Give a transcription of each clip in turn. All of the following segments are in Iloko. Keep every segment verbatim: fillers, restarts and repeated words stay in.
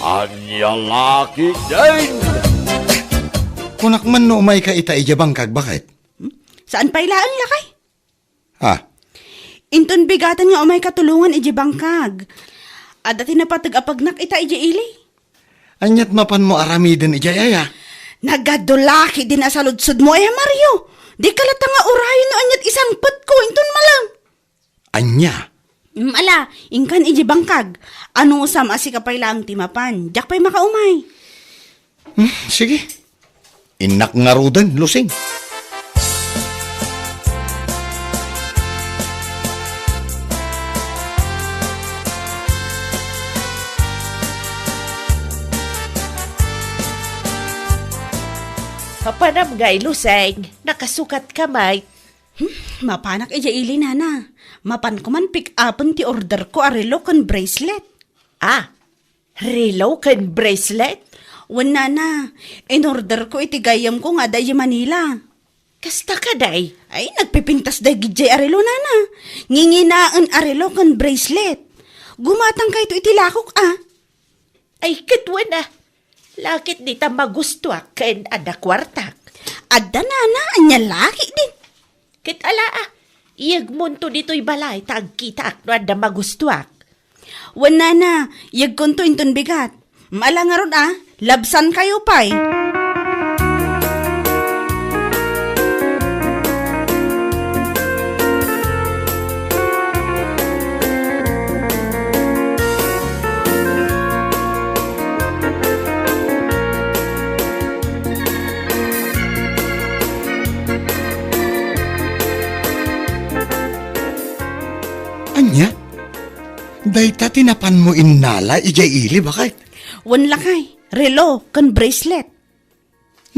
Ania la ketdin? Kunak man no umayka ita idiay bangkag, baket? Hmm? Saan pay laeng, lakay? Ha? Inton bigaten nga umayka tulongan idiay bangkag. Adda ti napateg a pagnak ita idiay ili. Ania't mapanmo aramiden idiay aya? Nagadu la ketdin a saludsodmo, aya, Mario. Dika latta nga urayen no ania't isangpetko inton malem. Ania? Mm, ala, inkan idiay bangkag. Anusam a sika pay laeng ti mapan. Diak pay makaumay. Hmm, sige. Innak ngaruden, Lusing. Mapanam ngay, Lusing, nakasukatka met. Hmm, mapanak idiay ili, nana. Mapanko man pick-upen ti orderko a relo ken bracelet. Ah, relo ken bracelet? Wen, nana, inorderko iti gayyemko nga adda idiay Manila. Kasta kadi? Ay, nagpipintas dagiti a relo, nana. Nginginaen a relo ken bracelet. Gumatangkayto iti lakok, a. Ay, ket wen, a. Lakit dita magustuak ken adda kuartak. Adda, nana, ania la ketdin? Ket ala, a, iyegmonto ditoy balay ta agkitaak no adda magustuak. Wen, nana, iyegkonto inton bigat. Ala ngarud, a, labsankayo pay. Ania? Dayta ti napanmo innala idiay ili, baket? Wen, lakay, relo ken bracelet.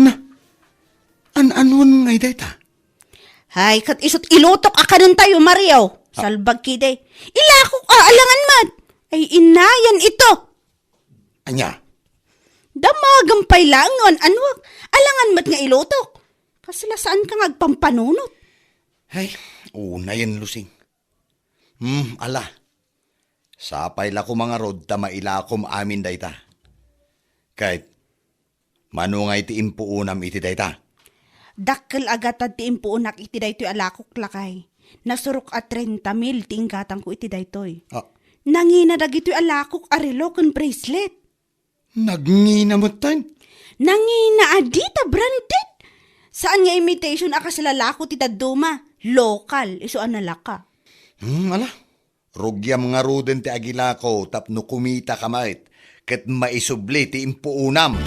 Na, an-anuan ngay dayta? Hay, ket isut' ilutok a kanentayo, Mario. Ah. Salbag ketdi. Ilakok a, alangan met. Ay, inayan ito. Ania? Damagem pay laeng no an-anuak. Alangan met nga ilutok. Kasla saanka nga agpampanunot. Hay, unayen, Lusing. Hmm, ala. Sapay la koma ngarud ta mailakom amin dayta. Ket, mano ngay ti impuonam iti dayta? Dakkel a gatad ti impuonak iti daytoy a lakok, lakay. Nasurok a trenta mil ti inggatangko iti daytoy. Ah. Nangina dagitoy a lakok a relo ken bracelet. Nangina metten? Nangina a dita branded. Saan nga imitation a kasla lako ti dadduma. Lokal, isu a nalaka. Hmm, ala. Rugiam ngaruden ti agilako tapno kumitaka met, ket maisubli ti impuonam.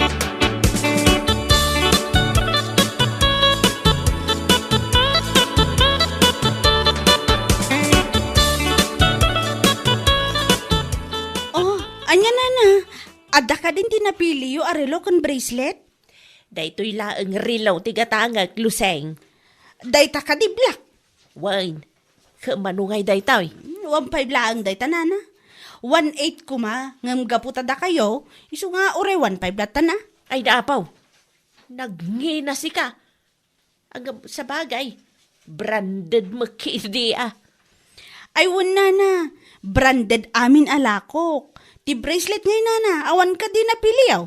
Oh, ania, nana? Adda kadin ti napiliyo a relo ken bracelet? Daytoy laeng relo ti gatangek, Lusing. Dayta kadi black? Wen. Ket mano ngay daytoy? Hmm, one five laeng dayta, nana. One eight koma, ngem gapu ta dakayo, isu nga uray one five latta, na. Ay, da, apaw. Nagngina sika. Agab-, sabagay, branded met ketdi, a. Ay, wen, nana, branded amin a lakok. Ti bracelet ngay, nana, awan kadi napiliyo?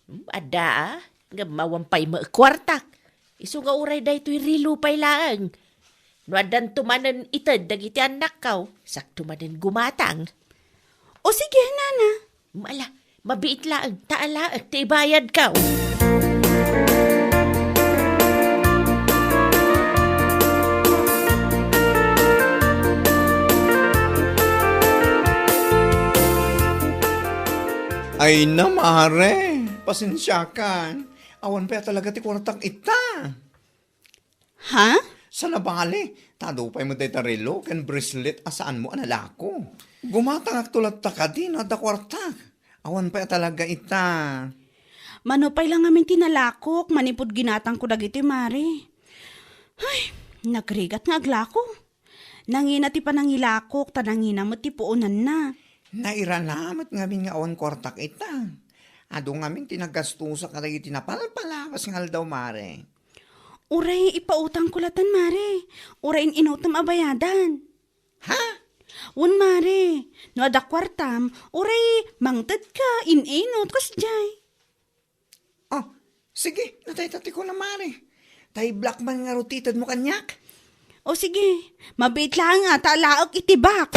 Hmm, adda, a. Ngem awan pay met kuartak. Isu nga uray daytoy relo pay laeng. No addanto manen ited dagiti annakko, sakto manen gumatang. O sige, nana. Ala, mabiit laeng, ta alaek ti ibayadko. Ay na, mare, pasensiakan. Awan pay a talaga ti kuartak ita. Ha? Saan a bale, ta adu pay met dayta relo ken bracelet a saanmo a nalako. Gumatangakto latta kadi no adda kuartak. Awan pay a talaga ita. Mano pay la ngamin ti nalakok manipud ginatangko dagiti, mare. Ay, nagrigat nga aglako. Nangina ti panangilakok, ta nangina met ti puonanna. Nairana met ngamin nga awan kuartak ita. Adu ngamin ti nagastosak kadagiti napalpalabas nga aldaw, mare. Uray ipautangko latan, mare. Uray in-inutem a bayadan. Ha? Wen, mare, no adda kuartam, uray mangtedka, in-inut, kasdiay. Oh, sige, natay ta ti kuna, mare. Tay black man nga rutitedmo kaniak. O sige, mabiit laeng a ta alaek iti box.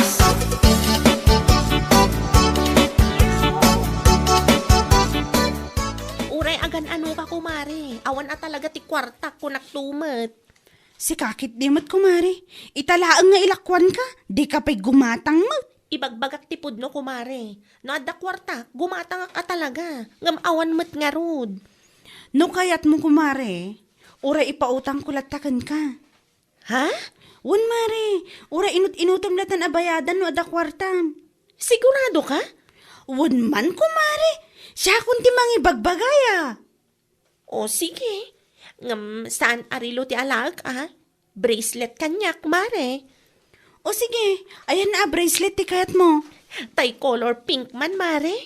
Uray agan-anoka, kumare. Awan a talaga ti kuartak, kunak tumet. Sika ketdi met, kumare. Ita laeng nga ilakuanka, dika pay gumatang met. Ibagbagak ti pudno, kumare. No adda kuartak, gumatangak a talaga. Ngem awan met ngarud. No kayatmo, kumare, uray ipautangko latta kenka. Ha? Wen, mare, uray inut-inutem latta a bayadan no adda kuartam. Sigurado ka? Wen man, kumare, siakon ti mangibagbagaya. O, sige. Ngem saan a relo ti alaek, a? Bracelet kaniak, mare. O, sige. Ayan a bracelet ti kayatmo. Tay color pink man, mare.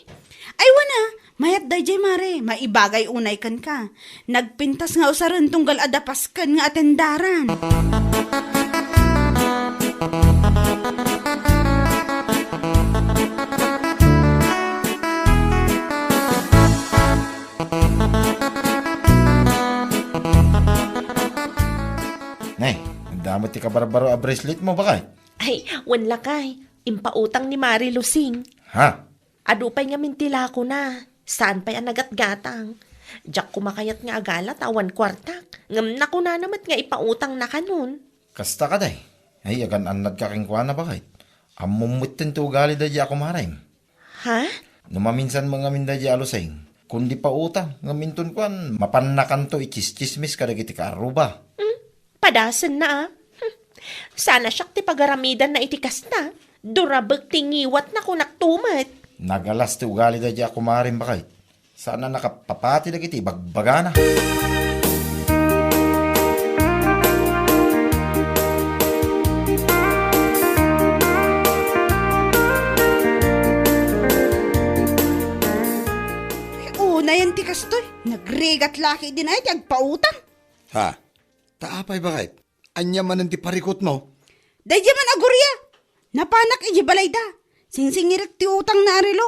Ay, wen a. Mayat daydiay, mare. Maibagay unay kenka. Nagpintas nga usaren tunggal adda pasken nga atendaran. Nay, adda met ti kabarbaro a braceletmo, bakay? Ay, wen lakay. Impautang ni Mari Lusing. Ha? Adu pay ngamin ti lakona. Saan pay a nagatgatang. Diak koma kayat nga agala ta awan kuartak. Ngem nakunana met nga ipautangna kanon. Kasta kadi? Ay, agan-annadka kenkuana, bakay? Ammom metten ti ugali daydiay a kumarem. Ha? No maminsan met ngamin daydiay a Lusing, kundi pautang, ngem inton kuan, mapannakanto itsistsismis kadagiti kaarruba. Hmm? Padasenna, a. Hmm. Saan a siak ti pagaramidanna iti kasta. Durabek ti ngiwatna, kunak tumet. Nagalas ti ugali daydiay a kumarem, bakay. Saan a nakapapati dagiti ibagbagana. Unayen ti kastoy, nagrigat la ketdin ay ti agpautang. Ha? Ta apay, bakay? Ania manen ti parikutmo? Daydiay man a Guria. Napanak idiay balayda. Singsingirek ti utangna a relo.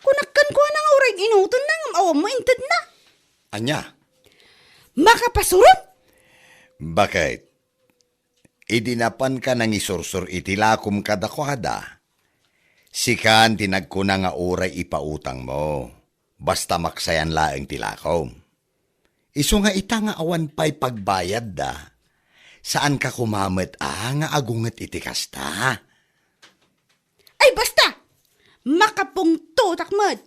Kunak kenkuana nga uray inutenna ngem awan met intedna. Ania? Makapasurom? Bakay? Idi napanka nangisursor iti lakom kadakuada, sikan ti nagkuna nga uray ipautangmo. Basta maksayan laeng ti lakom. Isu nga ita nga awan pay pagbayadda, saanka koma met a nga agunget iti kasta. Ay, basta! Makapungtotak met.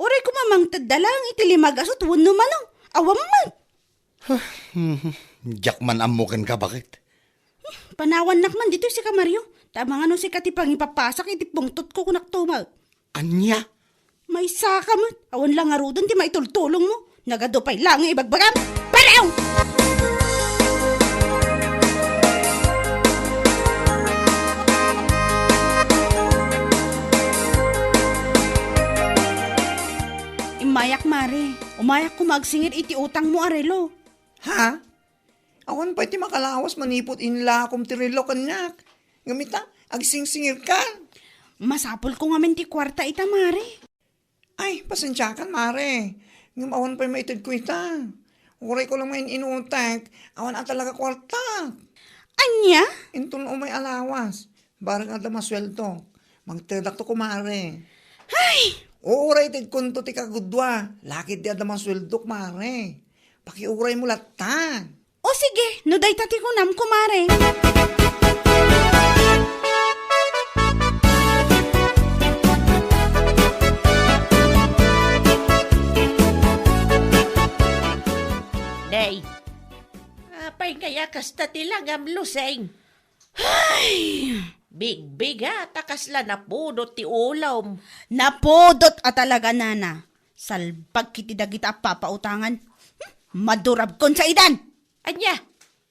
Uray koma mangtedda laeng iti lima gasut wenno malo. Awan met. Diak man ammo kenka, bakay. Panawannak man ditoy sika, Mario. Ta amangan no sika ti pangipapasak iti pungtotko, kunak tumet. Ania? Maysaka met. Awan la ngaruden ti maitultulongmo. Nagadu pay laeng nga ibagbagam. Parew! Immayak, Mari. Umayak koma agsingir iti utangmo a relo. Ha? Awan pay ti makalawas manipud inlakom ti relo kaniak. Ngem ita, agsingsingirkan. Masapulko ngamin ti kuarta ita, Mari. Ay, pasensiakan, Mari. Ngem awan pay maitedko ita. Urayko la nga in-inutek, awan a talaga kuarta. Ania? Inton umay a lawas, bareng adda masueldok, mangtedakto, kumare. Ay! Uray itedkonto ti kagudua, lakit di adda masueldok, mare. Pakiuraymo latta. O sige, no dayta ti kunam, kumare. Day, apay kaya kasta ti langam, Lusing? Ay! Bigbigat a kasla napudot ti ulom. Napudot a talaga, nana. Salbag iti dagita a papautangan. Hmm, madurabkon saidan! Ania?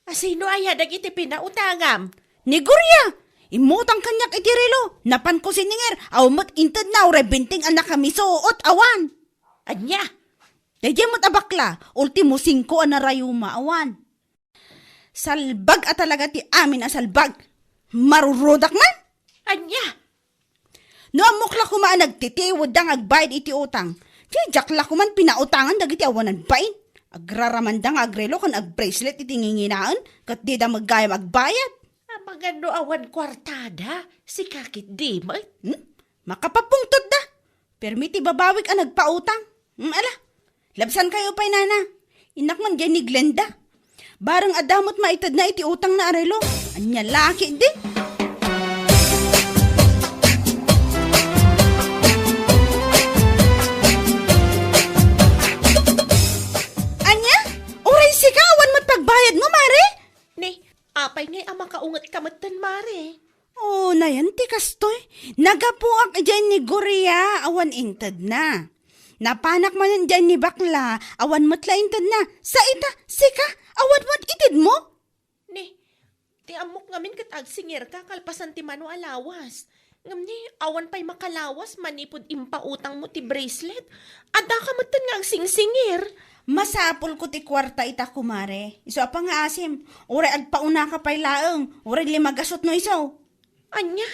Asino aya dagiti pinautangam? Ni Gloria! Immutang kaniak iti relo. Napanko siningir. Awan met intedna uray benteng a nakamisuot. Awan! Ania? Daydiay met a bakla. Ultimo singko a narayuma. Awan. Salbag a talaga ti amin a salbag. Marurudak man? Ania? No ammok la koma a nagtitiwedda nga agbayad iti utang, diak la koman pinautangan dagiti awanan bain. Agraramanda nga agrelo ken agbracelet iti nginginaen, ket dida met gayam agbayad. Amangan no awan kuartada, sika ketdi met. Hmm? Makapapungtotda. Permi ti babawik a nagpautang. Hmm, ala, labsankayo pay, nana. Innak man diay ni Glenda. Bareng adda met maitedna iti utangna a relo. Ania la ketdi? Ania? Uray sika, awan met pagbayadmo, Mare? Ni, apay ngay a makaungetka metten, Mare? Oh, nayan ti kastoy. Nagapuak idiay ni Gloria, awan intedna. Napanak manen idiay ni Bakla, awan met la intedna. Sa ita, sika, awan met itedmo? Ni, ti ammok ngamin ket agsingirka kalpasan ti mano a lawas. Ngem ni, awan pay makalawas manipud impautangmo ti bracelet. Addaka metten nga agsingsingir. Masapulko ti kuarta ita, kumare. Isu a pangngaasim, uray agpaunaka pay laeng, uray lima gasut no isu. Ania?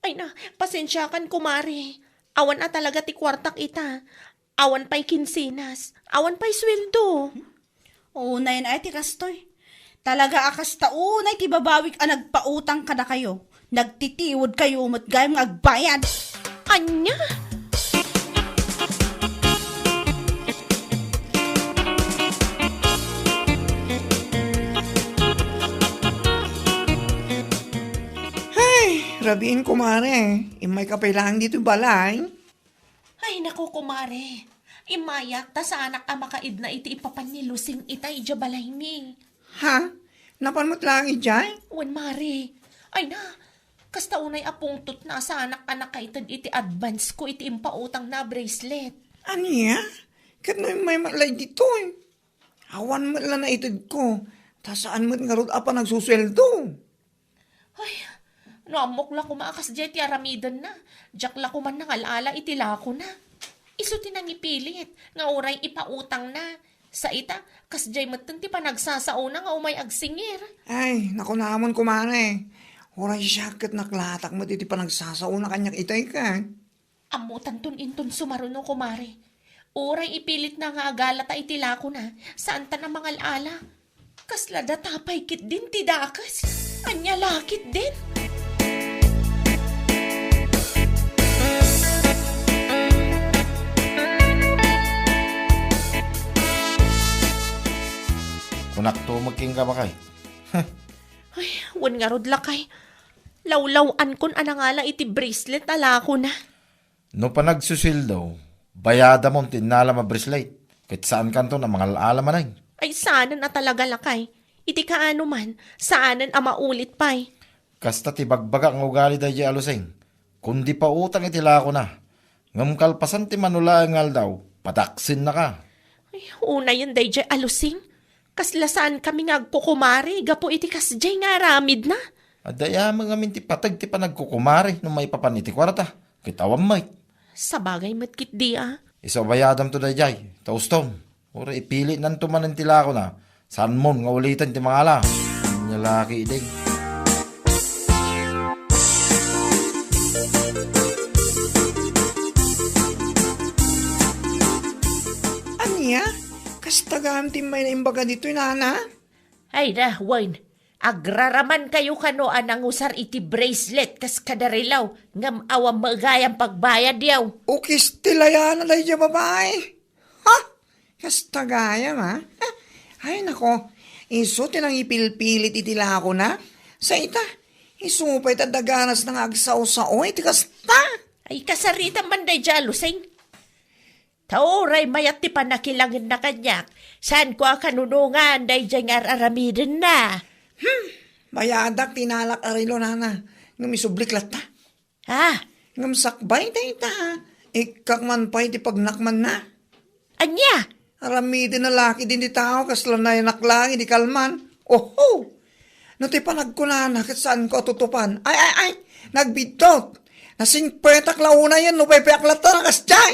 Ay na, pasensiakan, kumare. Awan a talaga ti kuartak ita. Awan pay kinsenas. Awan pay sueldo. Unayen ay ti kastoy. Talaga a kasta unay ti babawik a nagpautang kadakayo. Nagtitiwedkayo met gayam nga agbayad. Ania? Hay, rabiin, kumare. Immayka pay laeng ditoy balay. Ay, naku, kumare. Immayak ta saanak a makaidna iti ipapan ni Lusing ita idiay balaymi. Ha? Napan met laeng idiay? Wen, mare. Ay na, kasta unay a pungtotna a saanak a nakaited iti advance ko iti impautangna a bracelet. Ania? Ket no immay met la ditoy? Awan met la naitedko, ta saan met ngarud a panagsusueldo. Ay, no ammok la koma a kasdiay ti aramidenna, diak la koman nangal-ala iti lakona. Isu ti nangipilit nga uray ipautangna. Sa ita, kasdiay metten ti panagsasaona nga umay agsingir. Ay, nakunamon, kumare. Uray siak ket naklatak met iti panagsasaona kaniak itay ket. Ammotanton inton sumaruno, kumare. Uray ipilitna nga agalata iti lakona, saantan a mangal-ala. Kasla data pay ketdin ti dakes. Ania la ketdin? Kunakto met kenka, baket. Ay, wen ngarud, lakay. Lawlaw-ankon a nangala iti bracelet a lakona. No panagsusueldo, bayadamon ti innalam a bracelet, ket saankanton a mangal-ala manen. Ay, saanen a talaga, lakay. Iti kaano man, saanen a maulit pay. Kasta ti bagbagak nga ugali daydiay a Lusing. Kundi pautang iti lakona. Ngem kalpasan ti mano laeng nga aldaw, padaksennaka. Ay, unayen daydiay a Lusing. Kasla saankami nga agkukumare gapu iti kasdiay nga aramidna. Adda aya met ngamin ti pateg ti panagkukumare no maipapan iti kuarta. Ket awan met. Sabagay met ketdi a. Isu a bayadamto daydiay, ta uston. Uray ipilitnanto manen ti lakona, saanmon nga uliten ti mangala. Ania la ketdin? Ania? Kasta gayam ti imbaga ditoy, nana? Ay na, wen. Agraramankayo kano a nangusar iti bracelet kas kadarelaw, ngem awan met gayam pagbayadyo. Ukis ti layana daydiay a babai. Ha? Kasta gayam, a? Ay, nako. Isu ti nangipilpilit iti lakona. Sa ita, isu pay ta daganasna nga agsao-sao iti kasta. Ay, kasaritam man daydiay a Lusing. Ta uray mayat ti pannakilangenna kaniak, saanko a kanunongan daydiay nga ar-aramidenna. Hmm, bayadak ti inalak a relo, nana, ngem isublik latta. Ah. Ngem sakbay dayta, ikkak man pay ti pagnakmanna. Ania? Aramidenna la ketdin ti tao kasla nayanak laeng idi kalman. Oho! No ti panagkunana ket saanko a tutupan. Ay, ay, ay! Nagbiddut! Nasingpetak la unayen no paypayak latta a kasdiay!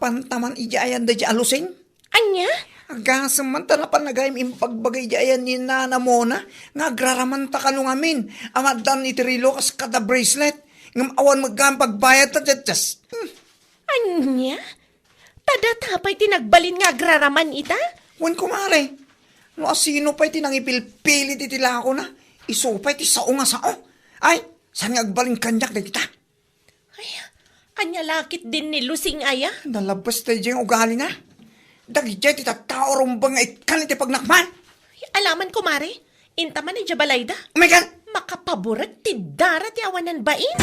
Anta man idiay ayan daydiay a Lusing? Ania? Agasem man ta napan gayam imbagbaga idiay ayan ni Nana Mona nga agraramanta kano ngamin a maaddan iti relo kas kada bracelet. Ngem awan met gayam pagbayadta, Jajjas. Hmm. Ania? Ta data pay ti nagbalin nga agraraman ita? Wen, kumare. No asino pay ti nangipilpilit iti lakona, isu pay ti sao nga sao. Ay, saan nga agbalin kaniak dagita? Ay, ania la ketdin ni Lusing aya? Nalabas daydiay nga ugalina. Dagiti tattao rumbeng nga ikkan iti pagnakman. Ay, alaman, kumare. Inta man idiay balayda. Umaykan! Makapaburek ti dara ti awanan bain.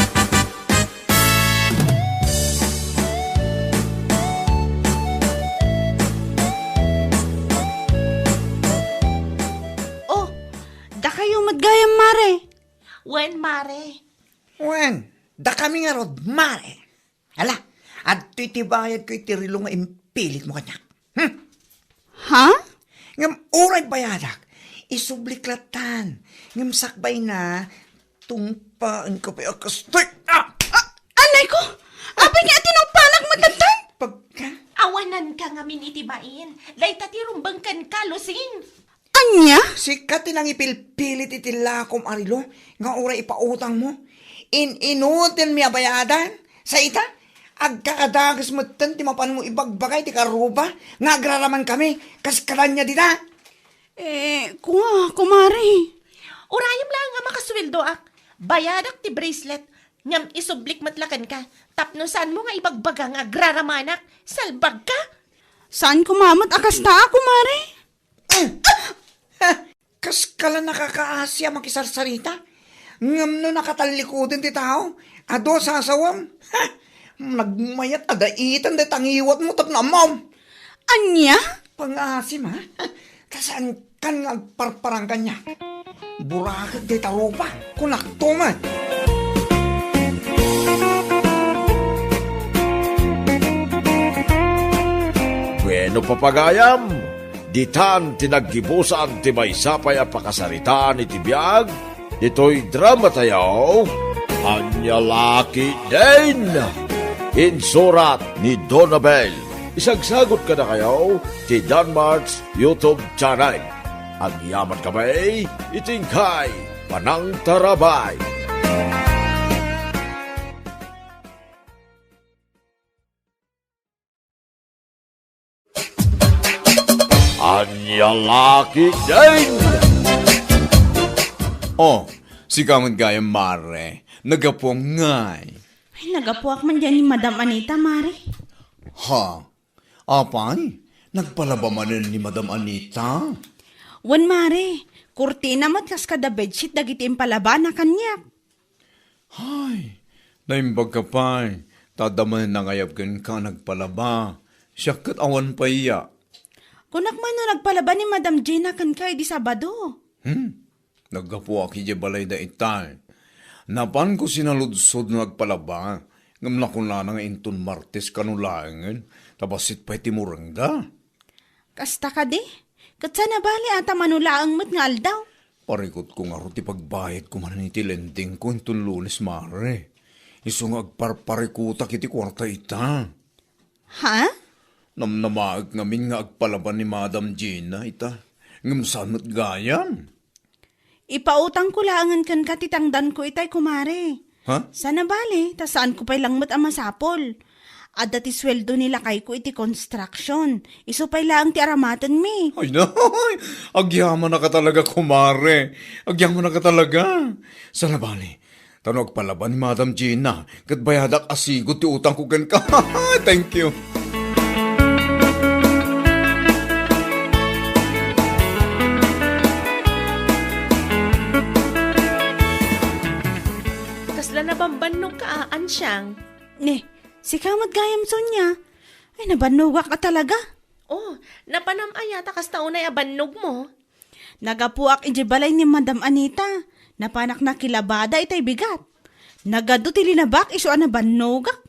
Oh, dakayo met gayam, mare. Wen, mare. Wen, dakami ngarud, mare. Ala, adtoy ti bayadko iti relo nga impilitmo kaniak. Hmm? Ha? Ngem uray bayadak, isublik lattan. Ngem sakbayna, tungpaenko pay a kastoy. Ah! Ah! Anay ko! Apay nga tinungpanak met lattan? Pagka? Awananka ngamin iti bain. Dayta ti rumbeng kenka, Lusing. Ania? Sika ti nangipilpilit iti lakom a relo nga uray ipautangmo. In-inutenmi a bayadan. Sa ita, agkakadages metten ti mapanmo ibagbaga iti karuba nga agraramankami kas kadanya dita. Eh, kua, kumare. Urayem laeng a makasueldoak. Bayadak ti bracelet, ngem isublik met la kenka. Tapno saanmo nga ibagbaga nga agraramanak. Salbagka! Saan koma met a kasta, kumare? Kaskala nakakaasi a makisarsarita. Ngem no nakatallikudan ti tao, adu a sasawem. Nagmayat a daitan dayta ngiwatmo tapno ammom. Ania? Pangasim, ha? Ta saankan nga agparparang kaniak. Burakek dayta rupa, kunakto met. Bueno, papagayam, ditan ti naggibusan ti maysa pay a pakasaritaan iti biag ditoy dramatayo, Ania La Ketdin. Insurat ni Donabel. Isagsagut kadakayo ti Danmart's YouTube channel. Agyamankami iti inkay panangtarabay. Ania La Ketdin! Oh, sika met gayam, mare. Nagapuam ngay. Ay, nagapuak man diay ni Madam Anita, mare. Ha? Apay? Nagpalaba manen ni Madam Anita? Wen, mare. Kurtina met kas kada bedsheet dagiti impalabana kaniak. Hay, naimbagka pay, ta adda manen nangayab kenka a nagpalaba. Siak ket awan pay ya. Kunak man no nagpalaba ni Madam Gina kenka idi Sabado. Hmm, naggapuak idiay balayda itay. Napanko sinaludsod no nagpalaba, ngem nakunana nga inton Martes kano laengen, ta bassit pay ti murengda. Kasta kadi? Ket saan a bale a ta mano laeng met nga aldaw? Parikutko ngarud ti pagbayadko manen iti lendingko inton Lunes, mare. Isu nga agparparikutak iti kuarta ita. Ha? Namnamaek ngamin nga agpalaba ni Madam Gina ita. Ngem saan met gayam? Ipautangko laengen kenka ti tangdanko itay, kumare. Ha? Saan a bale, ta saanko pay lang met a masapul. Adda ti sueldo ni lakayko iti construction. Isu pay laeng ti aramatenmi. Ay, nay! Agyamanak talaga, kumare. Agyamanak talaga. Saan a bale, ta no agpalaba ni Madam Gina, ket bayadak a sigud ti utangko kenka. Thank you. Kasla nabambannogka a, Ansiang? Ne, sika met gayam, Sonia. Ay, nabannogak a talaga. Oh, napanam aya ta kasta unay a bannogmo? Nagapuak idiay balay ni Madam Anita. Napanak nakilabada itay bigat. Nagadu ti linabak isu a nabannogak.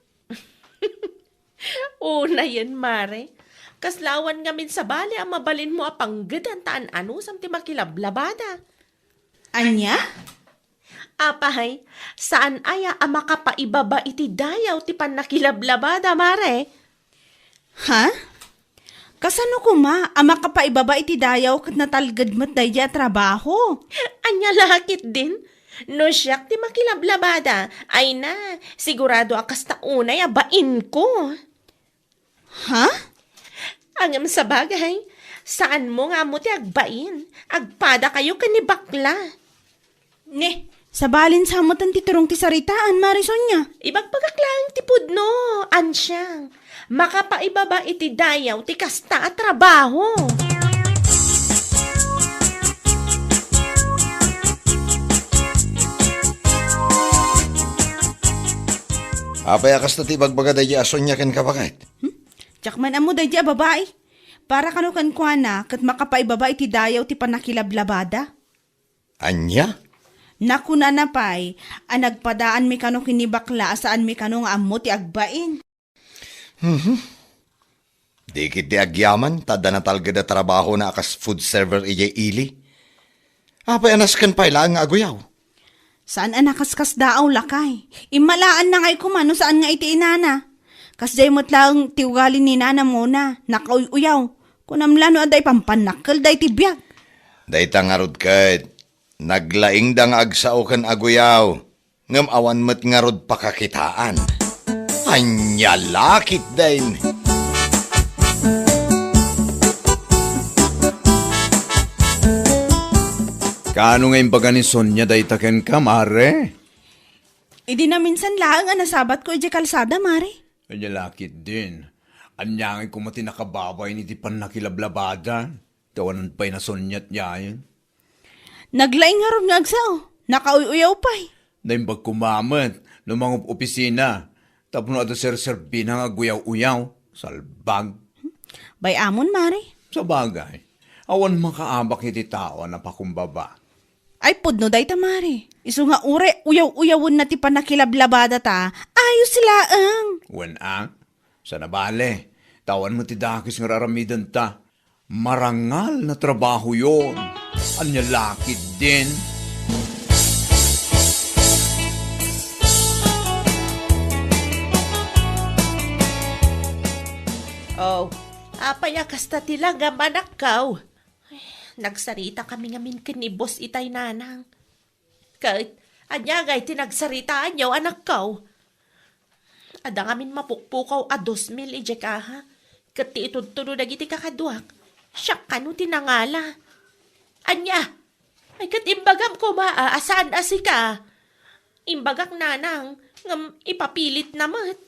Unayen, mare. Kasla awan ngamin sabali a mabalinmo a panggedan ta an-anusam ti makilablabada. Ania? Apay, saan aya a makapaibaba iti dayaw ti pannakilablabada, mare? Ha? Kasano koma a makapaibaba iti dayaw ket natalged met daydi a trabaho? Ania la ketdin? No siak ti makilablabada, ay na, sigurado a kasta unay a bainko. Ha? Ngem sabagay, saanmo nga ammo ti agbain. Agpadakayo ken ni bakla. Ne, sabalin sa metten ti turong ti saritaan, Mare Sonia. Ibagbagak laeng ti pudno, ansiang. Makapaibaba iti dayaw ti kasta a trabaho. Apay a kasta ti ibagbaga daydi a Sonia kenka, baket? Hmm? Diak man ammo daydi a babai. Para kano kenkuana, ket makapaibaba iti dayaw ti pannakilablabada. Ania? Nakunana pay a nagpadaanmi kano ken ni bakla a saanmi kano nga ammo ti agbain. Mhm. Di ketdi agyaman ta adda natalged a trabahona a kas food server idiay ili. Apay a nasken pay laeng nga aguyaw? Saan a nakaskasdaaw, lakay. Immalaanna ngay koma no saan nga iti inana. Kasdiay met laeng ti ugali ni nanam, Mona, nakauy-uyaw. Kunam la no adda ipampannakkel daydi biag. Dayta ngarud ket, naglaingda nga agsao ken aguyaw, ngem awan met ngarud pakakitaan. Ania la ketdin? Kaano nga imbaga ni Sonia dayta kenka, Mare? Idi naminsan laeng a nasabatko idiay kalsada, Mare. Ania la ketdin? Ania ngay koma ti nakababain iti pannakilablabada? Tawanan pay nasuniat yayen. Naglaing ngarud nga agsao. Nakauy-uyaw pay. Naimbag koma met no mangup-opisina tapno adda serserbina nga aguyaw-uyaw. Salbag. Bay-amon, Mare. Sabagay, awan makaabak iti tao a napakumbaba. Ay, pudno dayta, Mare. Isu nga uray uyaw-uyawenna ti pannakilablabada ta, ayos laeng. Wen a, sana bale, ta awan met ti dakes nga ar-aramidenta. Marangal na trabahoyon. Ania la ketdin? Oh, apay a kasta ti langam, anakko? Ay, nagsaritakami ngamin ken ni boss itay, nanang. Ket, ania ngay ti nagsaritaanyo, anakko? Adda ngamin mapukpukaw a dos mil idiay kaha, ket ti itudtudo dagiti kakaduak, siak kano ti nangala. Ania? Ay, ket imbagam koma a, a saan a sika. Imbagak, nanang, ngem ipapilitna met.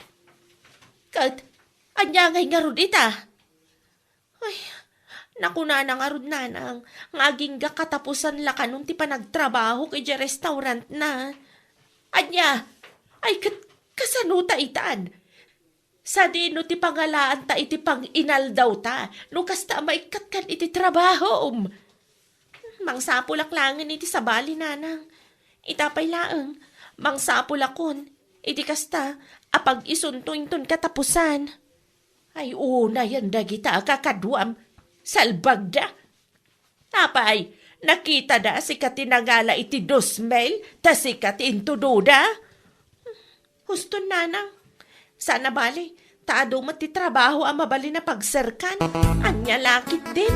Ket, ania ngay ngarud ita? Ay, nakunana ngarud, nanang, nga agingga katapusan la kanon ti panagtrabahok idiay restaurantna. Ania? Ay, ket kasano ta itan? Sadino ti pangalaanta iti panginaldawta no kasta a maikkat kan iti trabahom? Mangsapulak laengen iti sabali, nanang. Ita pay laeng, mangsapulakon iti kasta a pag-isunto inton katapusan. Ay, unayen dagita a kakaduam, salbagda. Apay, nakitada a sika ti nangala iti dos mil, ta sika ti intudoda? Huston, nanang. Sana bali, ta adu met ti trabaho a mabalin a pagserkan. Ania la ketdin?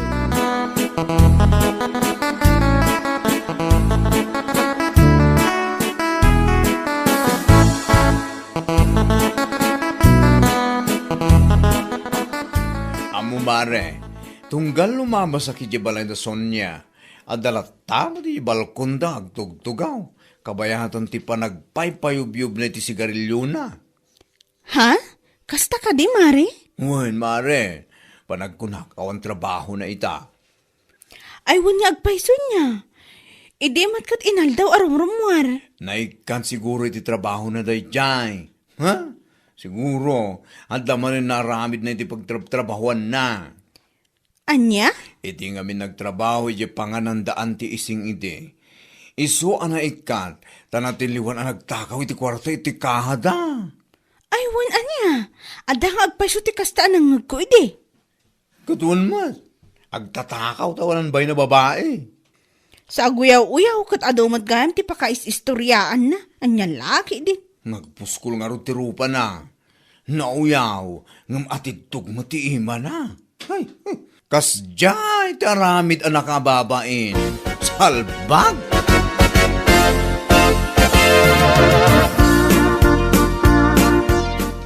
Ammo, Mare, tunggal lumabasak idiay balay da Sonia, adda latta met idiay balkonda agtugtugaw, kabayatan ti panagpaypayubyubna iti sigariliona. Ha? Kasta kadi, Mare? Wen, Mare. Panagkunak, awan trabahona ita. Ay, wen nga agpayso nia. Idi met ket inaldaw a rumrummuar. Naikkan siguro iti trabahona daydiay. Ha? Siguro, adda manen naaramidna iti pagtrabtrabahoanna. Ania? Iti ngamin nagtrabaho idiay panganandaan ti ising idi, isu a naikkat, ta natiliwan a nagtakaw iti kuarta iti kahada. Ay, wen ania? Adda nga agpayso ti kasta a nangngegko idi. Ket wen met, agtatakaw ta awanan bain a babai. Sa aguyaw-uyaw ket adu met gayam ti pakaisistoriaanna. Ania la ketdin? Nagpuskol ngarud ti rupana. Nauyaw, ngem atidtog met ti imana. Ay, hmm. Kasdiay ti aramid a nakababain. Salbag!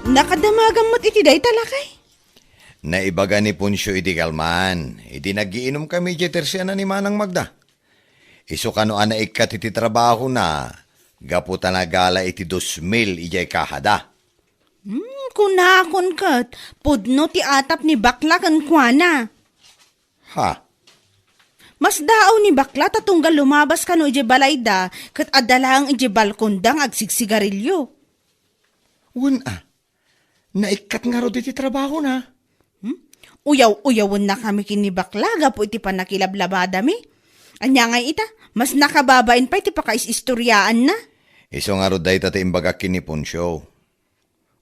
Nakadamagam met iti dayta, lakay? Naibaga ni Poncio iti kalman, idi nagiinumkami idiay tersiana ni Manang Magda. Isu kano a naikkat iti trabahona, gapu ta nagala iti dos mil idiay kahada. Hmm, kunakon ket, pudno ti atap ni bakla kenkuana. Ha? Masdaaw ni bakla ta tunggal lumabas kano idiay balayda, ket adda laeng idiay balkonda nga agsigsigarilio. Wen a, naikkat ngarud iti trabahona. Hmm? Uyaw-uyawennakami ken ni bakla gapu iti pannakilablabadami. Ania ngay ita, mas nakababain pay ti pakais-istoriaanna. Isu ngarud dayta ti imbagak ken ni Poncio.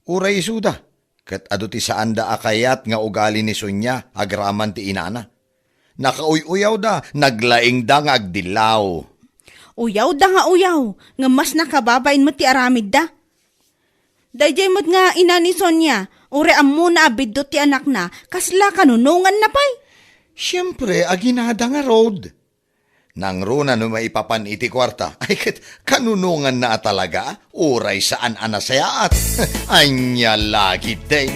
Uray isuda, ket adu ti saanda a kayat nga ugali ni Sonia agraman ti inana. Nakauy-uyawda, naglaingda nga agdillaw. Uyawda nga uyaw, ngem mas nakababain met ti aramidda. Daydiay met nga ina ni Sonia, uray ammona a biddut ti anakna, kasla kanunonganna pay? Siempre, aginada ngarud. Nangruna no maipapan iti kuarta. Ay, ket kanunonganna a talaga, uray saan a nasayaat. Ania la ketdin.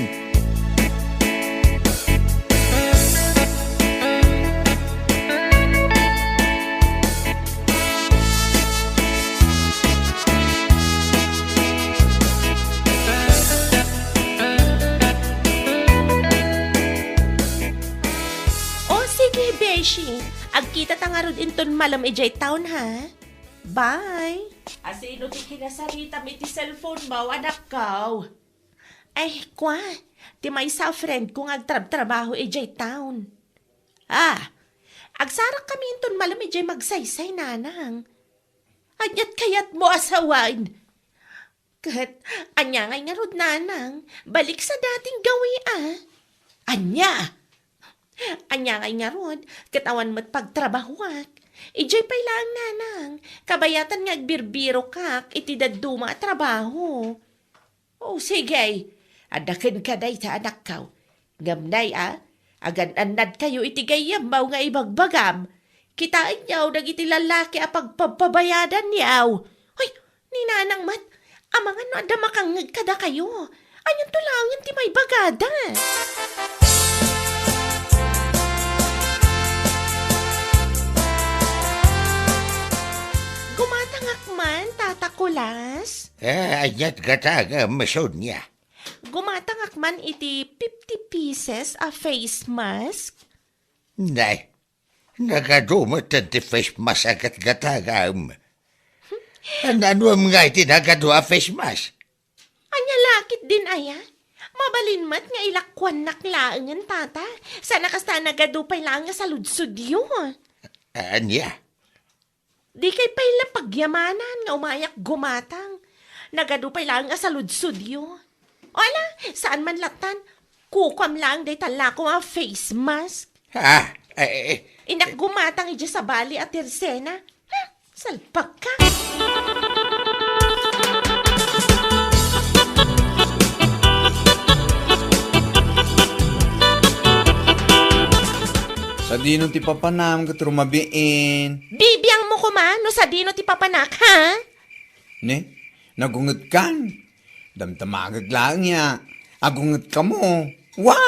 O, sige, beshi. Agkitata ngarud inton malem idiay town, ha? Bye. Asino ti kinasaritam iti cellphone mo, anakko? Ay, kua, ti maysa a friend ko nga agtrabtrabaho idiay town. Ah, agsarakkami inton malem idiay Magsaysay, nanang. Ania't kayatmo a sawen? Ket ania ngay ngarud, nanang? Balik sa dating gawi, a. Ania? Ania ngay ngarud, ket awan met pagtrabahoak. Idiay pay laeng, nanang, kabayatan nga agbirbirokak iti dadduma a trabaho. O, sige. Adda kenka dayta, anakko. Ngem nay a, agan-annadkayo iti gayyemmo nga ibagbagam. Kitaenyo dagiti lallaki a pagpababayadanyo. Ay, ni nanang met, amangan no adda makangngeg kadakayo. Anianto laengen ti maibagada? Gumatangak man, Tata Kulas. Eh, ania't gatangem, Sonia? Gumatangak man iti fifty pieces a face mask. Nay, nagadu met ti face mask a gatgatangam. Naanuem ngay ti nagadu a face mask? Ania la ketdin aya? Mabalin met nga ilakuannak laengen, Tata. Saan a kasta a nagadu pay laeng a saludsodyo. Ania? Dikay pay la pagyamanan nga umayak gumatang. Nagadu pay laeng a saludsodyo. O ala, saan man lattan, kukuam laeng dayta lakom a face mask. Ah, eh, eh, eh. Innak gumatang idiay sabali a tersena. Ha? Salpagka. Sadino ti papanam ket rumabiin? Bibiangmo koma no sadino ti papanak, ha? Ne, nagungetkan. Damdamagek laeng ya. Agungetkamo. Wa!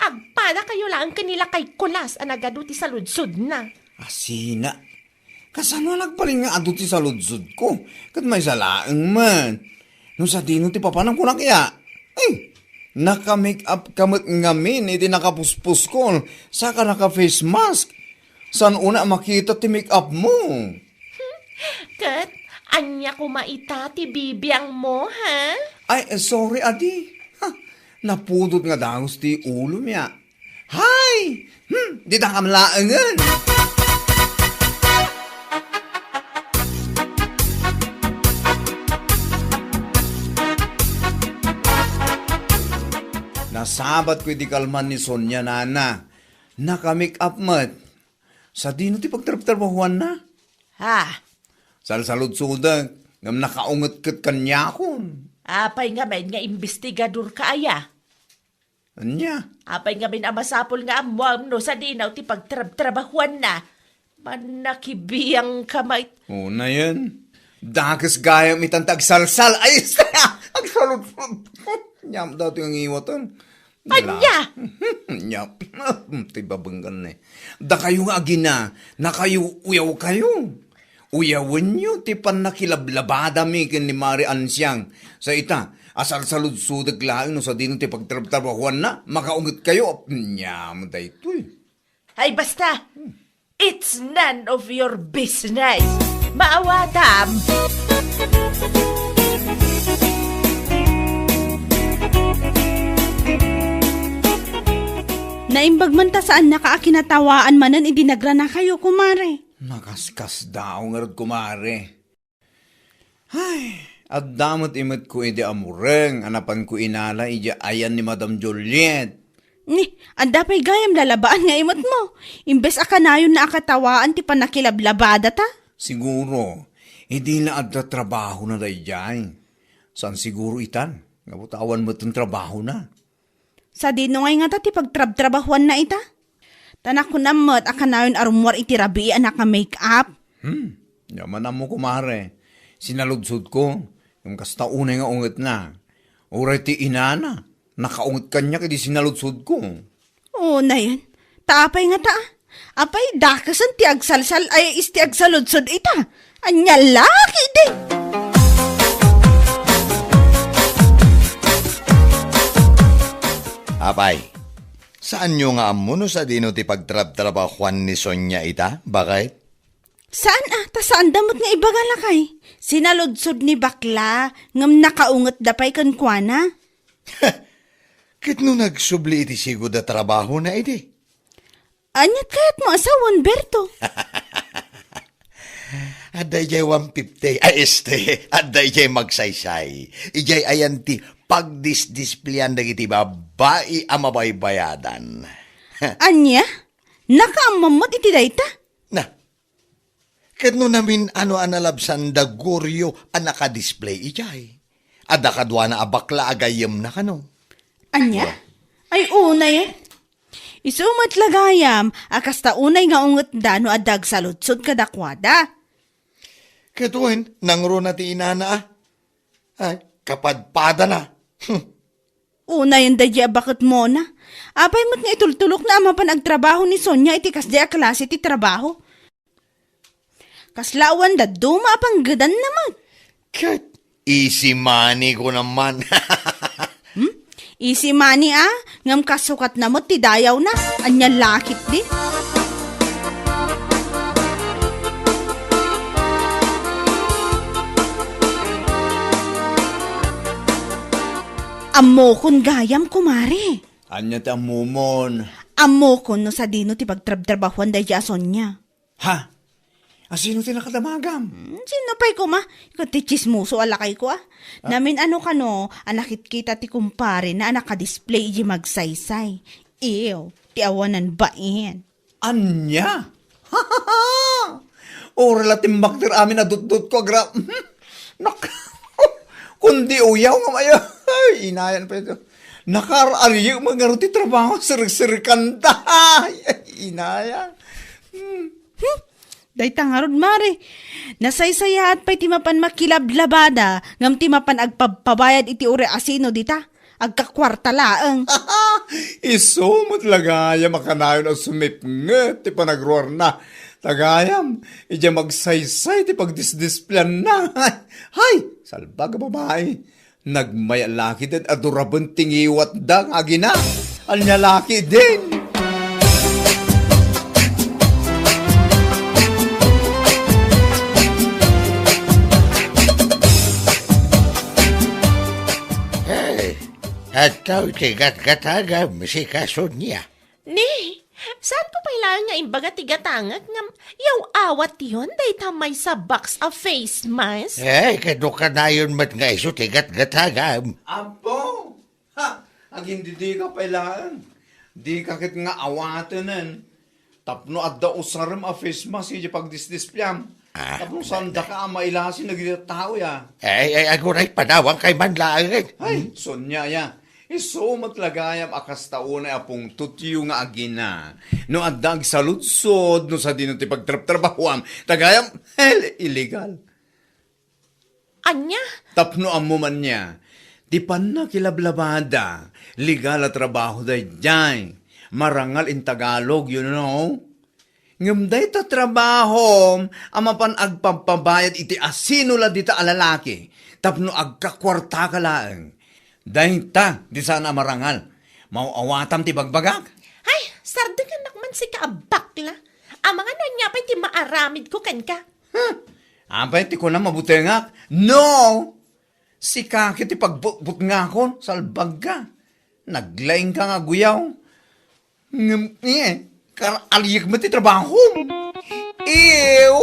Agpadakayo laeng ken ni Lakay Kulas a nagadu ti saludsodna. Asina. Kasano a nagbalin nga adu ti saludsodko? Ket maysa laeng man. No sadino ti papanam kunak ya? Eh, naka-make up ka met ngamin iti nakapuspuskol, saka naka-face mask. Saan unay a makita ti make up mo? Ket ania koma ita ti bibiangmo, ha? Ay, sorry, adi. Ha, napudot nga dagus ti ulom ya. Hay! Hmm, ditakam laengen. Nasabatko iti kalman ni Sonia, nana. Naka-make up met. Sadino ti pagtrabtrabahuanna? Ha? Salsaludsodek, ngem nakaunget ket kaniakon. Apay ngamin nga imbestigadorka aya? Ania? Apay ngamin a masapul nga ammoam no sadino ti pagtrabtrabahuanna? Manakibiangka met. Unayen. Dakes gayam itan ti agsalsal. Ay, agsaludsod. Ania met daytoy nga ngiwaten. Ania? Ania? Ti babenggen ne. Dakayo nga agina, nakayo uyawkayo. Uyawenyo ti pannakilablabadami ken ni Mare Ansiang. Sa ita, asalsaludsodek laeng no sadino ti pagtrabtrabahuanna, makaungetkayo. Ania met daytoy. Ay, basta! It's none of your business! Maawatam! Naimbag man ta saannaka a kinatawaan manen idi nagranakayo, kumare. Nakaskasdaaw ngarud, kumare. Ay, adda met imetko idi amureng a napanko inala idiay ayan ni Madam Juliet. Ni, adda pay gayam lalabaan nga imetmo. Imbes a kanayonna a katawaan ti pannakilablabadata. Siguro, idi la adda trabahona daydiay. Saan siguro itan, nga butawan met ti trabahona. Sadino ngay ngata ti pagtrabtrabahuanna ita? Ta nakunam met a kanayon a rummuar iti rabii a naka-make-up. Hmm, diak man ammo, kumare. Sinaludsodko, ngem kasta unay nga ungetna. Uray ti inana, nakaunget kaniak idi sinaludsodko. Unayen, ta apay ngata? Apay, dakesen ti agsalsal ay isti agsaludsod ita. Ania la ketdi? Apay, saanyo nga ammo no sadino ti pagtrabtrabahuan ni Sonia ita? Bakit? Saan a, ta saanda met nga ibaga lakay. Sinaludsod ni bakla, ngem nakaungetda pay kenkuana. Ket no nagsubli iti sigud a trabahona idi? Aniat kayatmo a sawen, Berto? Adda idiay one fifty, ay, este, adda idiay Magsaysay. Idiay ayan ti pagdisdisplean dagiti babbai a mabaybayadan. Ania? Nakaammo met iti dayta? Na, ket no namin-ano a nalabsanda, Gorio, a nakadisplay idiay. Adda kaduana a bakla a gayyemna kano. Ania? Ay, unayen. Isu met la gayam a kasta unay nga ungetda no adda agsaludsod kadakuada. Ket wen, nangruna ti inana a. Ay, kapadpadana. Hmm. Unayen daydiay a baketmona. Apay met nga itultulokna a mapan agtrabaho ni Sonia iti kasdiay a klase ti trabaho? Kasla awan dadduma a panggedanna met. Ket easy money ko naman. Hmm? Easy money, a? Ngem kasukatna met ti dayawna. Ania la ketdi? Ammokon gayam, kumare. Ania ti ammomon? Ammokon no sadino ti pagtrabtrabahuan daydiay a Sonia. Ha? Asino ti nakadamagam? Hmm, sino pay koma? Ket ti tsismoso a lakayko, a. Ah? Namin-ano kano a nakitkita ti kumparena a nakadisplay idiay Magsaysay. Ew, ti awanan bain. Ania? Uray la timmakder amin a dutdotko, agra-, nak-, kundi uyaw nga maya. Ay, inayan pay ito. Nakaar-ariyo man ngarud ti trabaho, sirik-sirikanda. Ay, inayan. Hmm. Hmm. Dayta ngarud, mare. Nasaysayaat pay ti mapan makilablabada, ngem ti mapan agpabpabayad iti uray asino dita, agkakuarta laeng. Isu met la gayam a kanayon a sumipnget ti panagruarna. Ta gayam, idiay Magsaysay ti pagdisdispleanna. Hay, salbag a babai. Nagmaya la ketdin a duraben ti ngiwatda nga agina. Ania la ketdin? Hey, adtoy ti gatgatagam, sika Sonia. Ni, saanko pay laeng nga imbaga ti gatangek ngem yaw-awatyon dayta maysa box a face mask? Eh, kano kanayon met nga isu ti gatgatagam? Apo! Ha! Agindidika pay laeng. Dika ket nga awatenen. Tapno adda usarem a face mask idiay pagdisdispleam. Ah. Tapno saan daka a mailasin dagiti tao, ya. Ay, ay, aguray, panawan kay man laeng. Ay, hmm? Sonia, ya. Isu met la gayam a kasta unay a pungtotyo nga agina. No adda agsaludsod, no sadino ti pagtraptrabahoam, ta gayam, hell, illegal. Ania? Tapno ammo man niya, ti pannakilablabada, legal a trabaho daydiay. Marangal in Tagalog, you know? Ngem dayta trabahom a mapan agpampabayad iti asino la dita a lalaki tapno agkakuartaka laeng. Dayta ti saan a marangal. Maaw-awatam ti bagbagak? Ay, sardengannak man sika a bakla. Amangan ania pay ti maaramidko kenka? Huh? Apay ti kunam a butengak? No! Sika ket ti pagbutbutngakon, salbagka. Naglaingka nga aguyaw. Ngem, eh, kar-aliek met ti trabahom. Ew!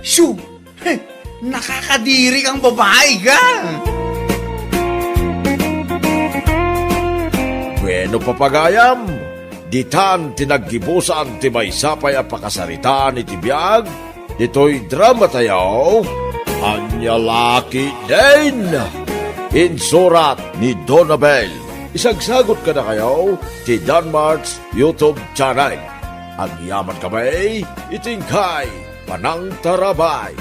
Shoo! Heh, nakakadiri kang babae ka! Bueno, papagayam, ditan ti naggibusan ti maysa pay a pakasaritaan iti biag, ditoy drama tayo, Ania La Ketdin! Insurat ni Donabel. Isagsagot kadakayo ti Danmart's YouTube channel. Agyaman kami iti inkay panangtarabay.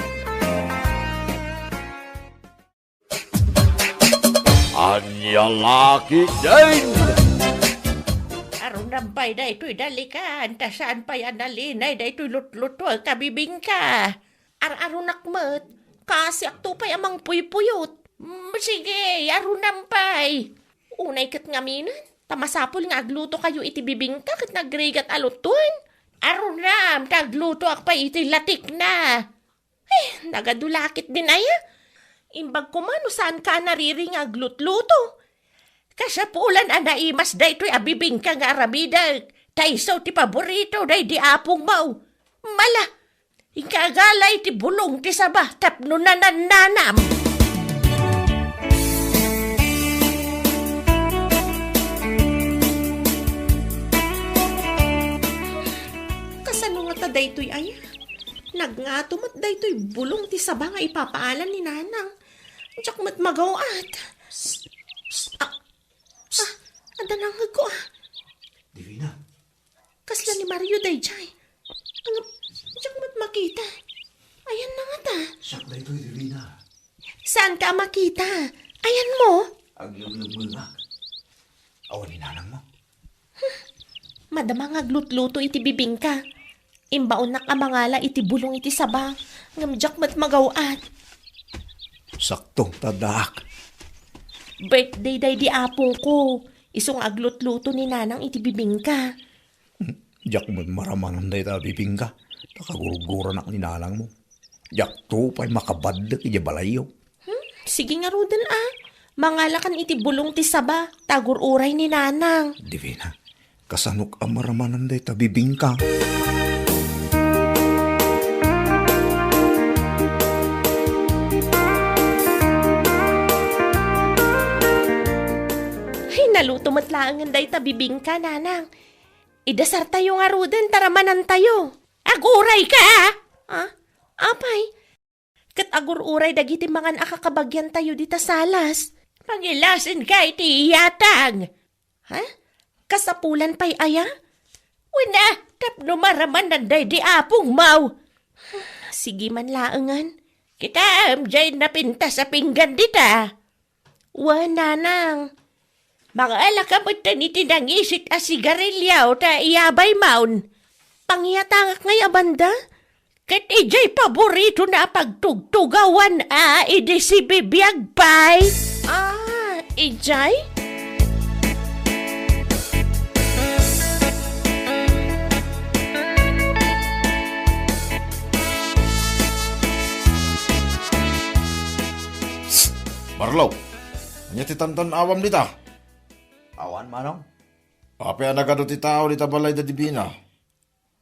Ania La Ketdin! Arunam pay daytoy dalikan, ta saan pay a nalinay daytoy lutluto a kabibingka. Ar-arunak met, kasiakto pay a mangpuypuyot. Mm, sige, arunam pay. Unay ket ngaminen, ta masapul nga aglutokayo iti bibingka ket nagrigat a lutoen. Arunam, ta aglutoak pay iti latikna. Eh, nagadu la ketdin aya. Imbag koma no saanka a nariri nga aglutluto. Kasapulan a naimas daytoy a bibingka nga aramidek, ta isu ti paborito daydi apongmo. Mala, inka agala iti bulong ti saba tapno nanannanam. Kasano ngata daytoy aya? Nagngato met daytoy bulong ti saba nga ipapaalan ni Nanang. Diak met magaw-at. Psst, psst. Ah, ah, adda nangngegko, ah. Divina. Kasla ni Mario daydiay. Ano, diak met makita. Ayanna ngata. Siak daytoy, Divina. Saanka a makita? Ayanmo? Aglemlemmengak. Awan ni Nanangmo? Madama nga aglutluto iti bibingka. Imbaonnak a mangala iti bulong iti saba, ngem diak met magaw-at. Sakto, ta addaak. Birthday daydi apongko. Isu nga aglutluto ni Nanang iti bibingka. Diak met maramanan dayta a bibingka, ta kagurguranak ni Nanangmo. Diakto pay makabaddek idiay balayyo. Hmm? Sige ngaruden, a. Mangalakan iti bulong ti saba, ta agur-uray ni Nanang. Divina, kasanok a maramanan dayta bibingka? Ay, naluto met laengen dayta bibingka, Nanang. Idasartayo ngaruden ta ramanantayo. Aguray ka, a? Ah? Apay, ket agur-uray dagiti mangan a kakabagiantayo dita salas. Pangilasin ka iti iyatang. Ha? Kasapulan pay aya? Wen a, tapno maramanan daydi apongmo. Sige man laengen. Kitaem, diay napintas a pinggan dita. Wen, Nanang. Mangalaka metten iti nangisit a sigarilio ta iyabaymon. Pangiyatangak ngay a banda? Ket idiay paboritona a pagtugtugawan a idi sibibiag pay. Ah, idiay? Marlo, ania ti tantan-awam dita? Awan, Manong. Apay a nagadu ti tao dita balay da Divina?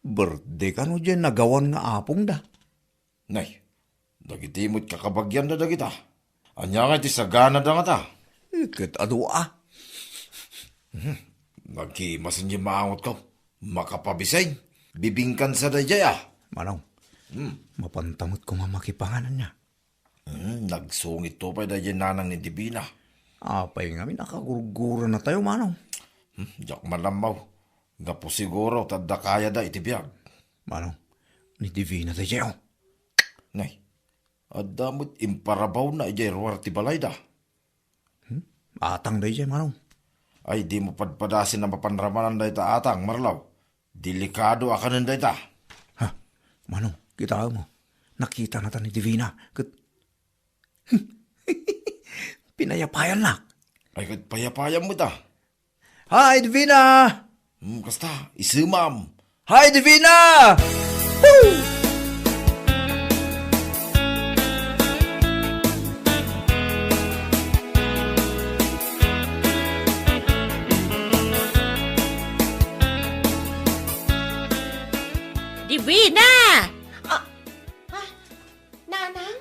Birthday kano diay nagawan nga apongda? Nay, dagiti met kakabagianda dagita. Ania ngay ti saganada ngata? Eh, ket adu a. Hmm, nagkimasen diay maangotko. Makapabisin. Bibingkan sa daydiay a. Manong, Hmm. Mapanta met koma makipangan ania. Hmm, nagsungitto pay daydiay nanang ni Divina. Apay ngamin a kagurgurannatayo, Manong? Hmm, diak man ammo. Gapu siguro ta adda kayada iti biag. Manong, ni Divina daydiay, o. Nay, adda met imparabawna idiay ruar ti balayda. Hmm? Atang daydiay, Manong. Ay, dimo padpadasin a mapan ramanan dayta atang, Marlaw. Delikado a kanen dayta. Ha? Manong, kitaem. Nakitanata ni Divina. Ket pinayapayannak. Ay, ket payapayam met a. Hi, Divina! Hmm, kasta, isemam. Hi, Divina! Woo! Divina! Ah, ah, Nanang?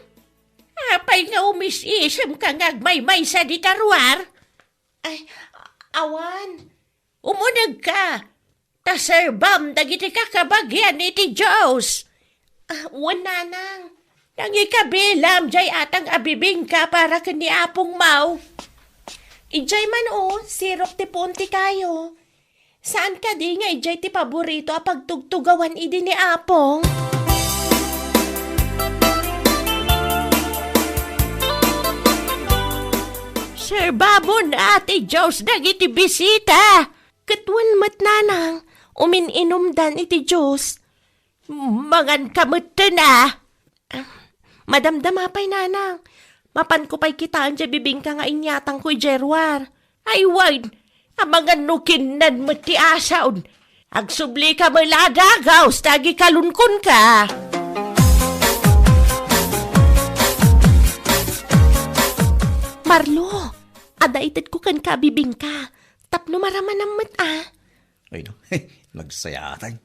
Apay nga umis-isemka nga agmaymaysa dita ruar? Ay, awan. Umunegka, ta serbam dagiti kakabagian iti Dios. Ah, wen, Nanang. Nangikabilam diay atang a bibingka para ken ni Apong Mau. Idiay man, o, sirok ti puon ti kayo. Saan kadi nga idiay ti paborito a pagtugtugawan idi ni Apong? Serbamon a ti Dios dagiti bisita. Ket wen met, Nanang, umin-inumdan iti Dios. Manganka metten a. Madamdama pay, Nanang. Mapanko pay kitaen diay bibingka nga inyatangko idiay ruar. Ay wen, amangan no kinnan met ti asaon. Agsublika met la a dagaus ta agikalunkonka. Marlo, adda itedko kenka a bibingka. Tapno maramanam met a. Ay, no. Nagsayatan.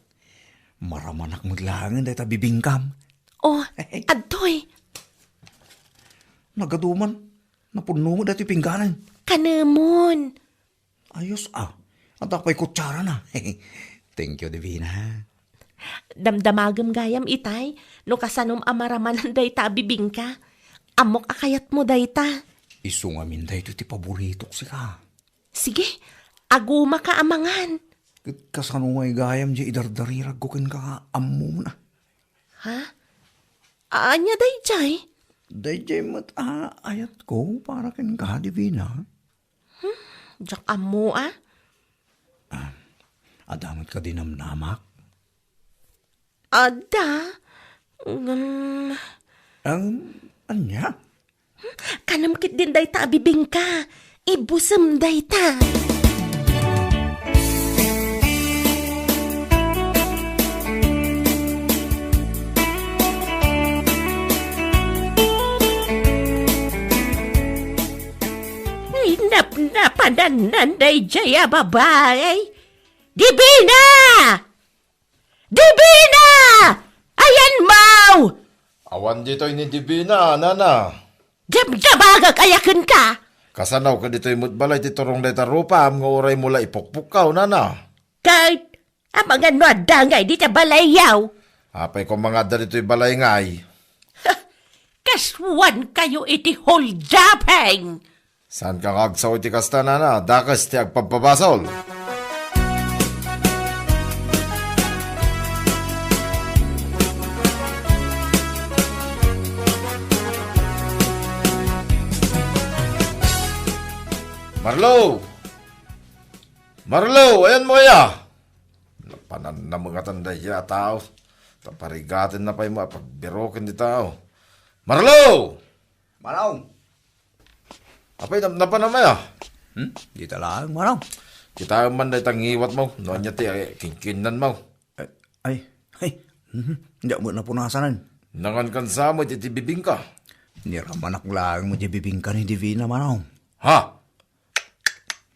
Maramanak met laengen dayta bibingkam. Oh, adtoy. Nagaduman, napunno met daytoy pingganan. Kanemon. Ayos a. Adda pay kutsarana. Thank you, Divina. Damdamagem gayam itay, no kasanom a maramanan dayta a bibingka. Ammok a kayatmo dayta. Isu ngamin daytoy ti paboritok sika. Sige, agumaka a mangan. Ket kasano ngay gayam diay idardariragko kenka nga ammom na? Ha? Ania daydiay? Daydiay met a ayatko para kenka, Divina. Hmm, diak ammo a. Ah, adda met kadi namnamak? Adda? Ngem Ang ania? Kanem ketdin dayta a bibingka. Ibusem dayta. Ay, napnapanannan daydiay a babai. Divina! Divina! Ayanmo! Awan ditoy ni Divina, nana. Damdamagak aya kenka? Kasano, kaditoy met balay ti turong dayta rupam nga uraymo la ipukpukkaw, nana? Ket, amangan no adda ngay dita balayyo? Apay koma nga adda ditoy balay ngay? Kasuankayo iti holdaping! Saanka nga agsao iti kasta, nana? Dakes ti agpabpabasol. Marlo! Marlo, ayanmo aya? Napanannamengatan daydiay a tao. Ta parigatenna pay met a pagbiroken ti tao. Marlo! Manong! Apay, nap-, napanam aya? Hmm? Dita laeng, Manong. Kitaem man dayta ngiwatmo, no ania ti, eh, kinkinnanmo. Eh, ay, ay, mhm, diak met napunasanen. Nangankan sa met iti bibingka? Niramanak laeng met ti bibingka ni Divina, Manong. Ha?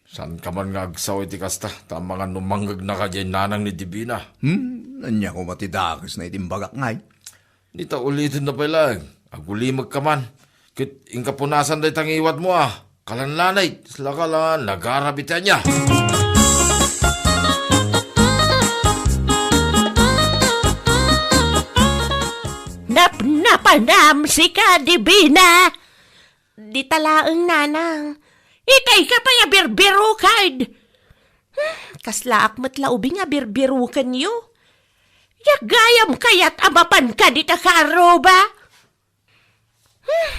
Saanka man nga agsao iti kasta, ta amangan no mangngegnaka diay nanang ni Divina. Hmm, ania koma ti dakesna iti imbagak ngay? Ni ta ulitenna pay laeng, agulimekka man. Ket inka punasan dayta ngiwatmo a kalanlanay, kasla ka la nagarab iti ania. Napnapanam sika, Divina! Dita laeng, nanang. Itay ka pay a birbiruken! Hmm, kaslaak met la ubing a birbirukenyo. Gayam kayat a mapanka dita kaarruba? Hmm,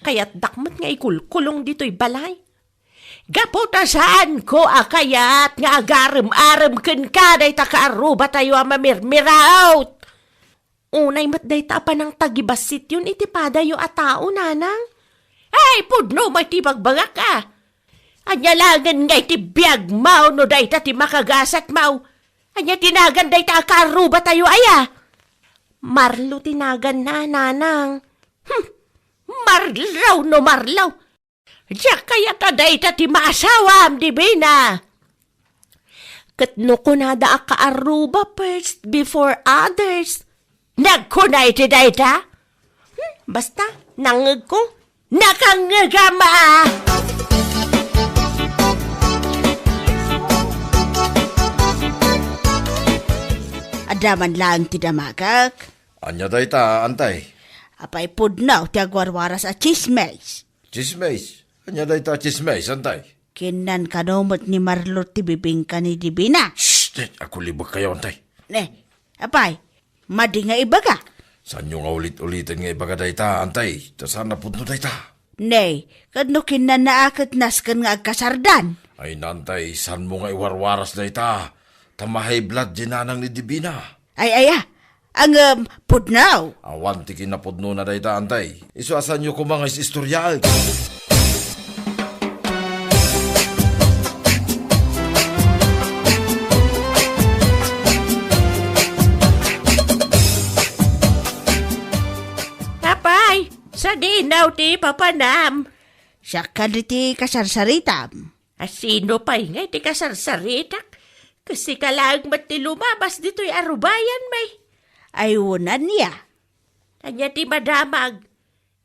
kayatdak met nga ikulkulong ditoy balay. Gapu ta saanko a kayat nga agarem-arem kenka dayta kaarrubatayo a mamirmiraot. Unay met dayta a panangtagibassityon iti padayo a tao, nanang. Ay, pudno met ti bagbagak a. Ania laengen nga iti biagmo no dayta ti makagasatmo? Ania ti nagan dayta a kaarrubatayo aya? Marlo ti naganna, nanang. Hmm, marlaw no marlaw. Diak kayat a dayta ti maasawam, Divina. Ket no kunada a kaarruba first before others, nagkuna iti dayta? Hmm, basta, nangngegko. Nakangngegam a! Adda man laeng ti damagek. Ania dayta, antay? Apay pudno ti agwarwaras a chismes. Chismes? Ania dayta a chismes, antay? Kinnan kano met ni Marlo ti bibingka ni Divina. Shh! Agkulibekkayo, antay. Ne, apay, madi nga ibaga? Saanyo nga ulit-uliten nga ibaga dayta, antay? Ta saan a pudno dayta. Ne, ket no kinnanna a ket nasken nga agkasardan? Ay, antay, saanmo nga iwarwaras dayta? Ta ma-high blood ti nanang ni Divina. Ay, aya, Ngem, pudno. Awan ti kinapudnona dayta, antay. Isu a saanyo koma nga is-istoriaen. Apay, sadino ti papanam? Siak kadi ti kasarsaritam. A sino pay nga iti kasarsaritak? Ket sika laeng met ti lumabas ditoy a rubayan, may. Ay, unan ya. Ania ti madamag?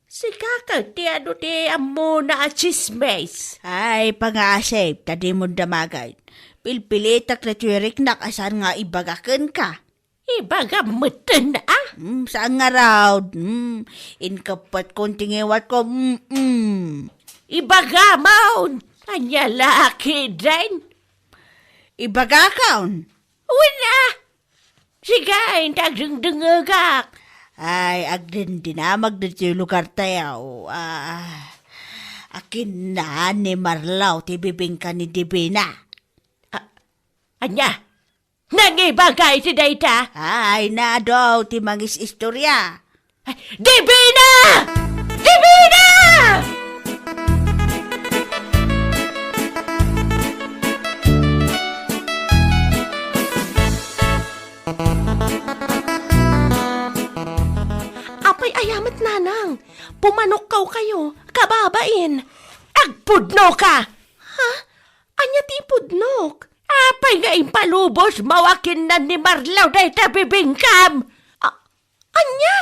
Sika ket ti adu ti ammona a chismes. Ay, pangaasip, ta dimo damagen. Pilpilitek daytoy riknak a saan nga ibaga kenka. Ibagam metten, a? Mm, saan ngarud? Mm, inkeppetko ti ngiwatko. Mm, mm. Ibagam, ania la ketdin? Ibagakon. Wen, a? Sige, inta agdengdengngegak. Ay, agdindinamag ditoy lugartayo. Ah, akinna ni Marlo ti bibingka ni Divina. A-, ania? Nangibaga iti dayta? Ay, nado ti mangis-istorya. Divina! Divina! Apay, aya met, nanang? Pumanokkaw kayo, kababain. Agpudno ka! Ha? Ania ti ipudnok? Apay nga impalubos mo a kinnan ni Marlo dayta bibingkam? A-, ania?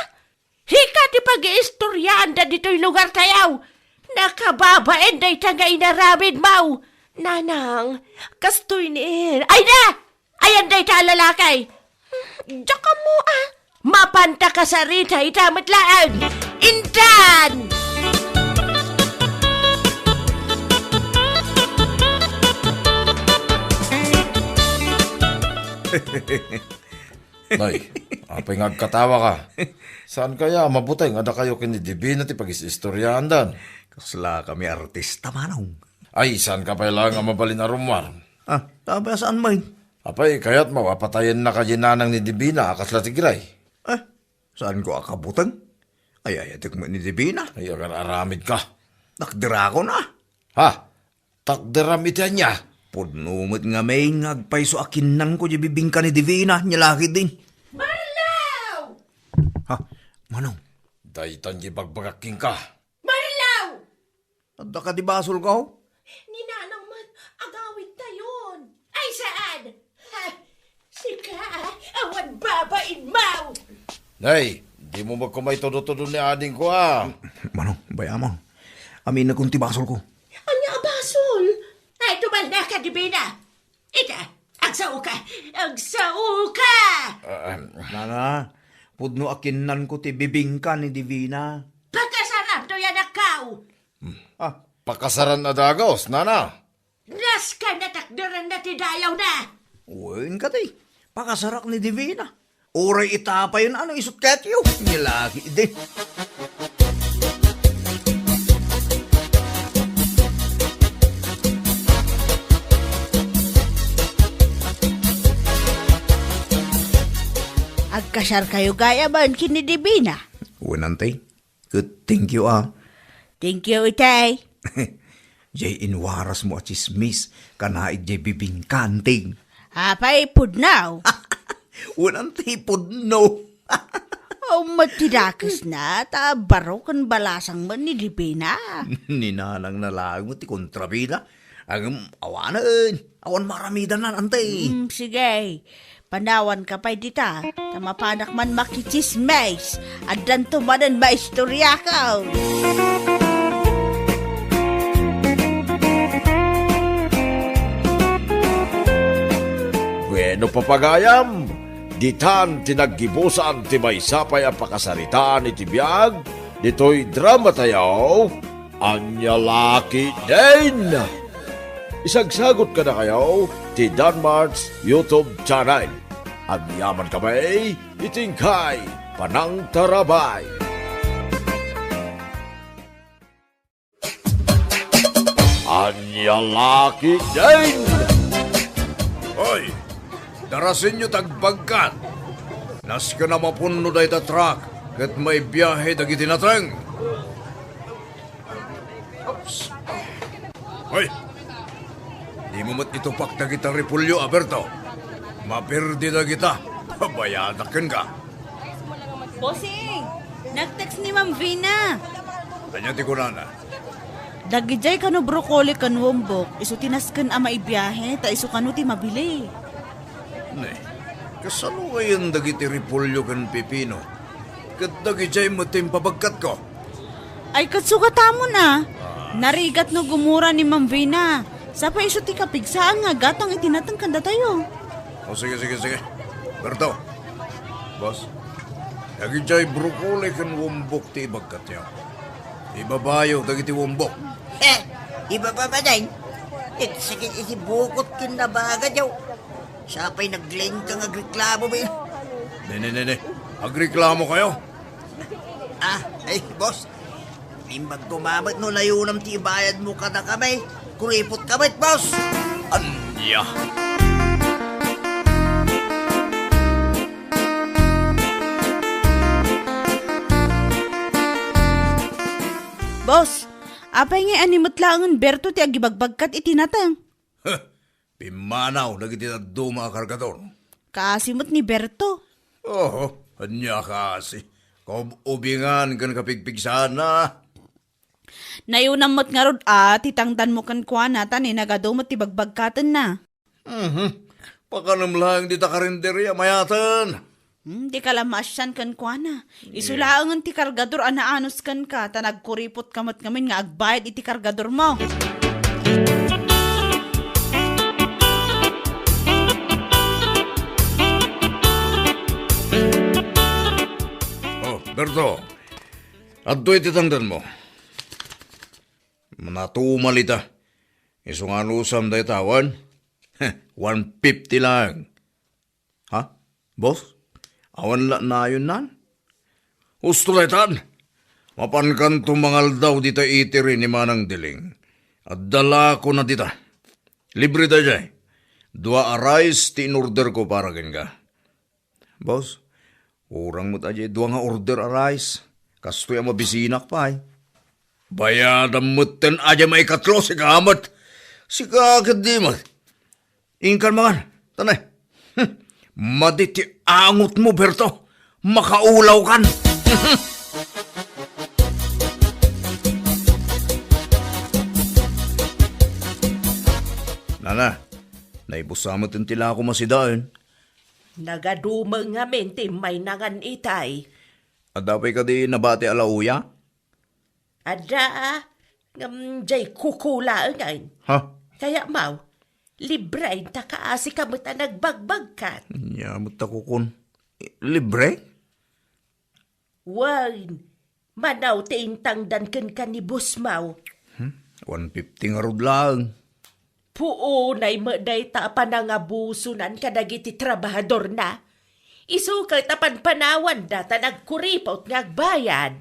Sika ti pagiistoryaanda ditoy lugartayo. Nakababain dayta nga inaramidmo. Nanang, kastoy ni, ay na! Ayan dayta a lalaki. Diak ammo, a. Mapanta kasarita ita met laeng. Intan! Nay, apay nga agkatawa ka? Saan kaya a mabuteng a dakayo ken ni Divina ti pagis-istoryaandan? Kasla kami artista, manong. Ay, saan ka pay laeng a mabalin a rummuar? Ah, tapay a saan met? Apay, kayatmo a patayennak a di nanang ni Divina a kasla ti gray? Eh, saanko a kabuteng? Ay, ayatek met ni Divina. Ay, agar-aramid ka. Takderakon a. Ha? Takderam iti ania? Pudno met ngamin nga agpayso a kinnanko di bibingka ni Divina, nia la ketdin. Marlaw! Ha? Manong? Daytan di bagbagak kenka. Marlaw! Adda kadi basolko? Ni nanang met, agawidtayon. Ay, saan? Ha? Sika, awan babainmo! Nay, dimo met koma itudo-tudo ni adingko, a. Manong, bay-amon. Aminekon ti basolko. Ania a basol? Ay, tumalnaka, Divina. Ita, agsao ka! Agsao ka! Ah, ah. Nana, Pudno a kinnanko ti bibingka ni Divina. Pakasaranto yan, akaw! Ah. Pakasaran a dagus, nana. Nasken a takderanna ti dayawna. Wen kadi, pakasarak ni Divina. Uray ita payen ano isut ketyo. Nilagi di. Agkasar kayo gayam ken ni Divina. Wen, anti. Ket thank you, ah. Thank you, itay. Jay inwarasmo a tsismis, kana idiay bibingka, anti. Apay, pudno? Wen, anti, pudno. Aw, met ti dakesna, ta baro ken balasang met ni Divina. Ni nanangna laeng met ti kontrabida. Ngem awanen, awan maaramidanna, anti. Mm, sige. Panawanka pay dita, ta mapanak man makitsismis. Addanto manen maistoriako. Bueno, papagayam, ditan ti naggibusan ti maysa pay a pakasaritaan iti biag ditoy dramatayo. Ania la ketdin? Isagsagut kadakayo ti Danmart's YouTube channel. Agyamankami iti inkay panangtarabay. Ania la ketdin? Hoy, darasenyo ti agbagkat. Nasken a mapunno dayta truck ket maibiahe dagiti nateng. Oops. Hoy! Dimo met itupak dagita repolyo, Berto. Maperdi dagita. Pabayadak kenka. Bossing! Nag-text ni Ma'am Vina. Ania ti kunana? Dagidiay kano broccoli ken wombok, isu ti nasken a maibiahe, ta isu kano ti mabili. Ne, kasano ngayen dagiti repolyo ken pipino? Ket dagidiay met ti impabagkatko. Ay, ket sugatamon a. Narigat no gumura ni Ma'am Vina. Sa pay isu ti kapigsaan nga agatang iti nateng kadatayo. O, sige, sige, sige. Berto. Boss, dagidiay broccoli ken wombok ti ibagkatyo. Ibabayo dagiti wombok. He, ibaba manen. Ket sakit iti bukot ken nabaga, daw. Sa pay naglengka nga agreklamo, bay. Ne, ne, ne, ne. Agreklamo kayo? Ah, ay, boss. Imbag kumamet no layunam ti ibayad mo kadakami. Kuripot ka met, boss. Ania? Boss, apay nga animet laengen Berto ti agibagbagkat iti nateng? Huh, pimmanaw dagiti dadduma a kargador. Kaasi met ni Berto. Oho, ania kaasi? Kaub-ubingan ken kapigpigsaanna. Nayunam met ngarud a ti tangdanmo kenkuana ta ni nagadu met ti bagbagkatenna. Mhm. Pakanem laeng dita karinderia, mayaten. Hmm, di ka la maasian kenkuana. Isu laengen ti kargador a naanus kenka, ta nagkuripot ka met ngamin nga agbayad iti kargadormo. Oh, Berto. Adtoy ti tangdanmo. Natumal ita. Isu nga anusam dayta, awan? One fifty laeng. Ha? Boss? Awan la nayonnan? Husto daytan. Mapankanto mangaldaw dita itiri ni Manang Diling. Adda lakona dita. Libre daydiay. Dua a rice ti in-order ko para kenka. Boss, urang met a diay dua nga order a rice. Kastoy a mabisinak pay. Bayadam metten a diay maikatlo, sika met. Sika ket di met. Inkan mangan. Tanay. Hmm. Madi ti angotmo, Berto. Makaulawkan. Nana, naibusa metten ti lako masidaen. Nagadumo ngamin ti mainangan itay. Adda pay kadi nabati a lauya? Adda, ngem diay kukulaengen. Ha? Kayatmo, libre ta kaasi ka met a nagbagbagkat. Ania met ta kukun. Libre? Wen, manaw ti intangdan kenka ni Boss Mau. Hmm? One fifty ngarud laeng. Puonay met dayta a panangabusonan kadagiti trabahadorna. Isu ket a panpanawanda ta nagkuripot nga agbayad.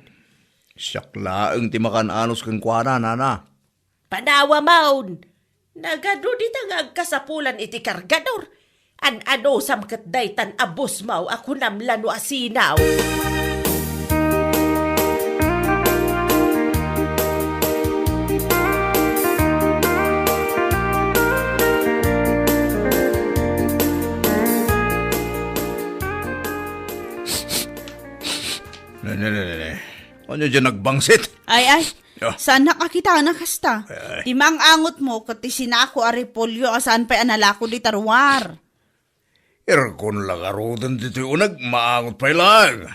Siak laeng ti makan-anos kenkuana, nana. Panawa maon. Nagadu dita nga agkasapulan iti kargador. An-anusam ket daytan a Boss Mau a kunam la no asinaw. Ne, ne, ne, ne, ne. Ania diay nagbangsit? Ay, ay. Ah. Saanak a kitana kasta. Ay, ay. Ti maang-angotmo ket ti sinako a repolyo a saan pay a nalako dita ruar. Irkon la garuden ditoy uneg, maangot pay laeng.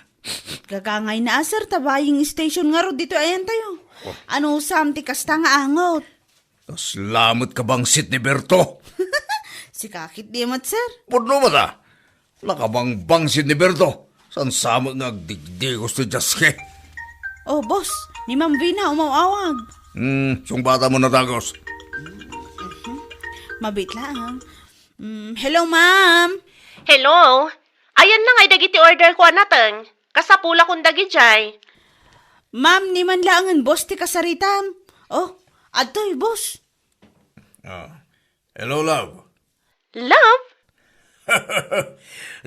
Gagangayna a, sir, ta buying station ngarud ditoy ayantayo. Oh. Anusam ti kasta nga angot? Kasla met kabangsit ni Berto. Sika ketdi met, sir. Pudno met a. Nakabangbangsit ni Berto. Saan sa met nga agdigdigos ti diaske. Oh, boss, ni Ma'am Vina umaw-awag. Hmm, sungbata mo na, dagos. Mabiit laeng. Mm, hello, ma'am. Hello. Ayanna ngay dagiti order ko a nateng. Kasapulakon dagidiay. Ma'am, ni man laengen boss ti kasaritam. Oh, adtoy, boss. Ah. Hello, love. Love?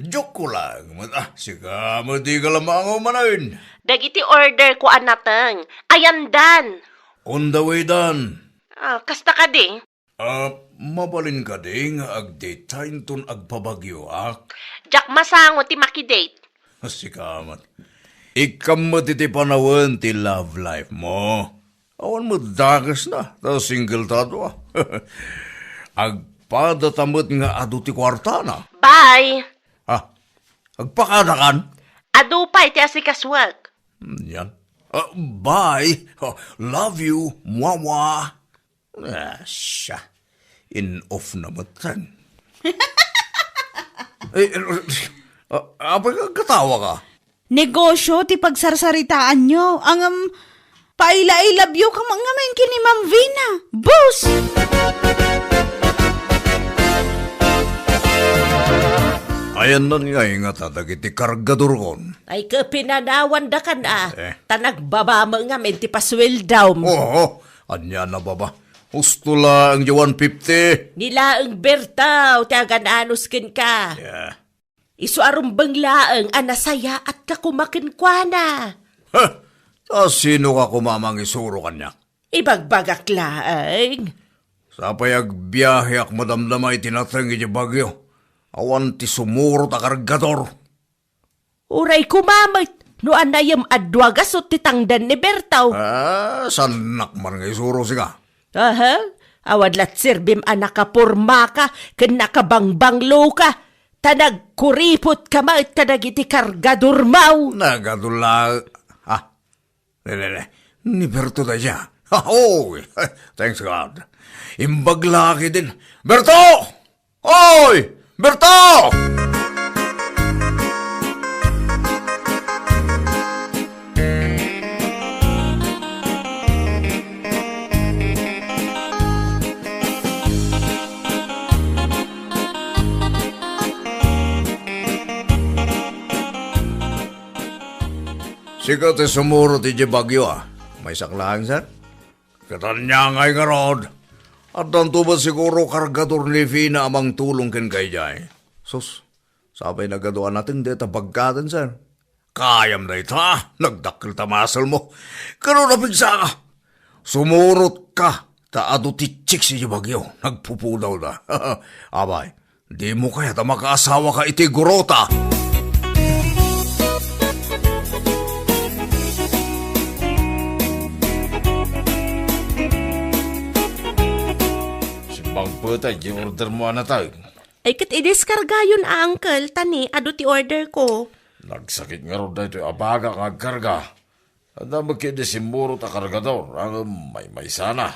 Joke ko lang. Mat-, ah, sika, madi ka lang maangaw manen. Dagiti order ko a nateng. Ayandan. On the way, dan. Ah, kasta kadi? Ah, mabalin kadi nga agdate ta inton agpabagyoak? Diak masango ti makidate. Sika met. Ikkam met iti panawen ti love life mo. Awan met dakesna, ta single ta dua. Agpada ta met nga adu ti kuartana. Bye! Ah, agpakadakan? Adu pay ti asikasuak. Hmm, yan. Ah, bye. Ah, love you. Mwawa. Ah, siya. In-off na met tan. Eh, eh, ah, apay ka, katawa ka? Negosyo ti pagsarsaritaanyo. Ngem, paila-ilabyo ka man ngamin ken ni Ma'am Vina. Boss! Ayannan nga ingata dagiti kargadorkon. Ay, kapinanawandakan a. Eh. Ta nagbaba met ngamin ti pasueldam. Oo. Ania na, baba? Husto laeng diay one fifty. Ni laeng Bertaw ti agan-anos kenka. Yeah. Isu a rumbeng laeng a nasayaatka koma kenkuana. Heh! Ta sino ka koma a mangisuro kaniak? Ibagbagak laeng. Sapay agbiaheak madamdama iti nateng iti bagyo. Awan ti sumurot a kargador. Uray koma met, no anayem a dua gasut ti tangdan ni Bertaw. Ah, saannak man nga isuro, sika. Aha, awan lat serbim a nakapormaka ken nakabangbangloka, ta nagkuripot ka met kadagiti kargadormaw. Nagadu la, ah, ne, ne, ne, ni Berto dayta. Ah, oh, thanks God. Imbag la ketdin. Berto! Oy! Berto! Sika ti sumurot idiay bagyo, a. Maysak laeng, sir? Ket ania ngay ngarud? Addanto met siguro kargador ni Vina a mangtulong kenka idiay. Sus, sapay nagadu a nateng dayta bagkaten, sir. Kayam dayta, nagdakkel ta muscle mo. Ket no napigsaka, sumurotka, ta adu ti chicks idiay bagyo, nagpupudawda. Abay, dimo kayat a makaasawaka iti gurota? Simmangpet diay order mo a nateng. Ay, ket idiskargayon a, uncle, ta ni, adu ti order ko. Nagsakit ngarud daytoy a bagak nga agkarga. Adda met ketdi simmurot a kargador, ngem maymaysana.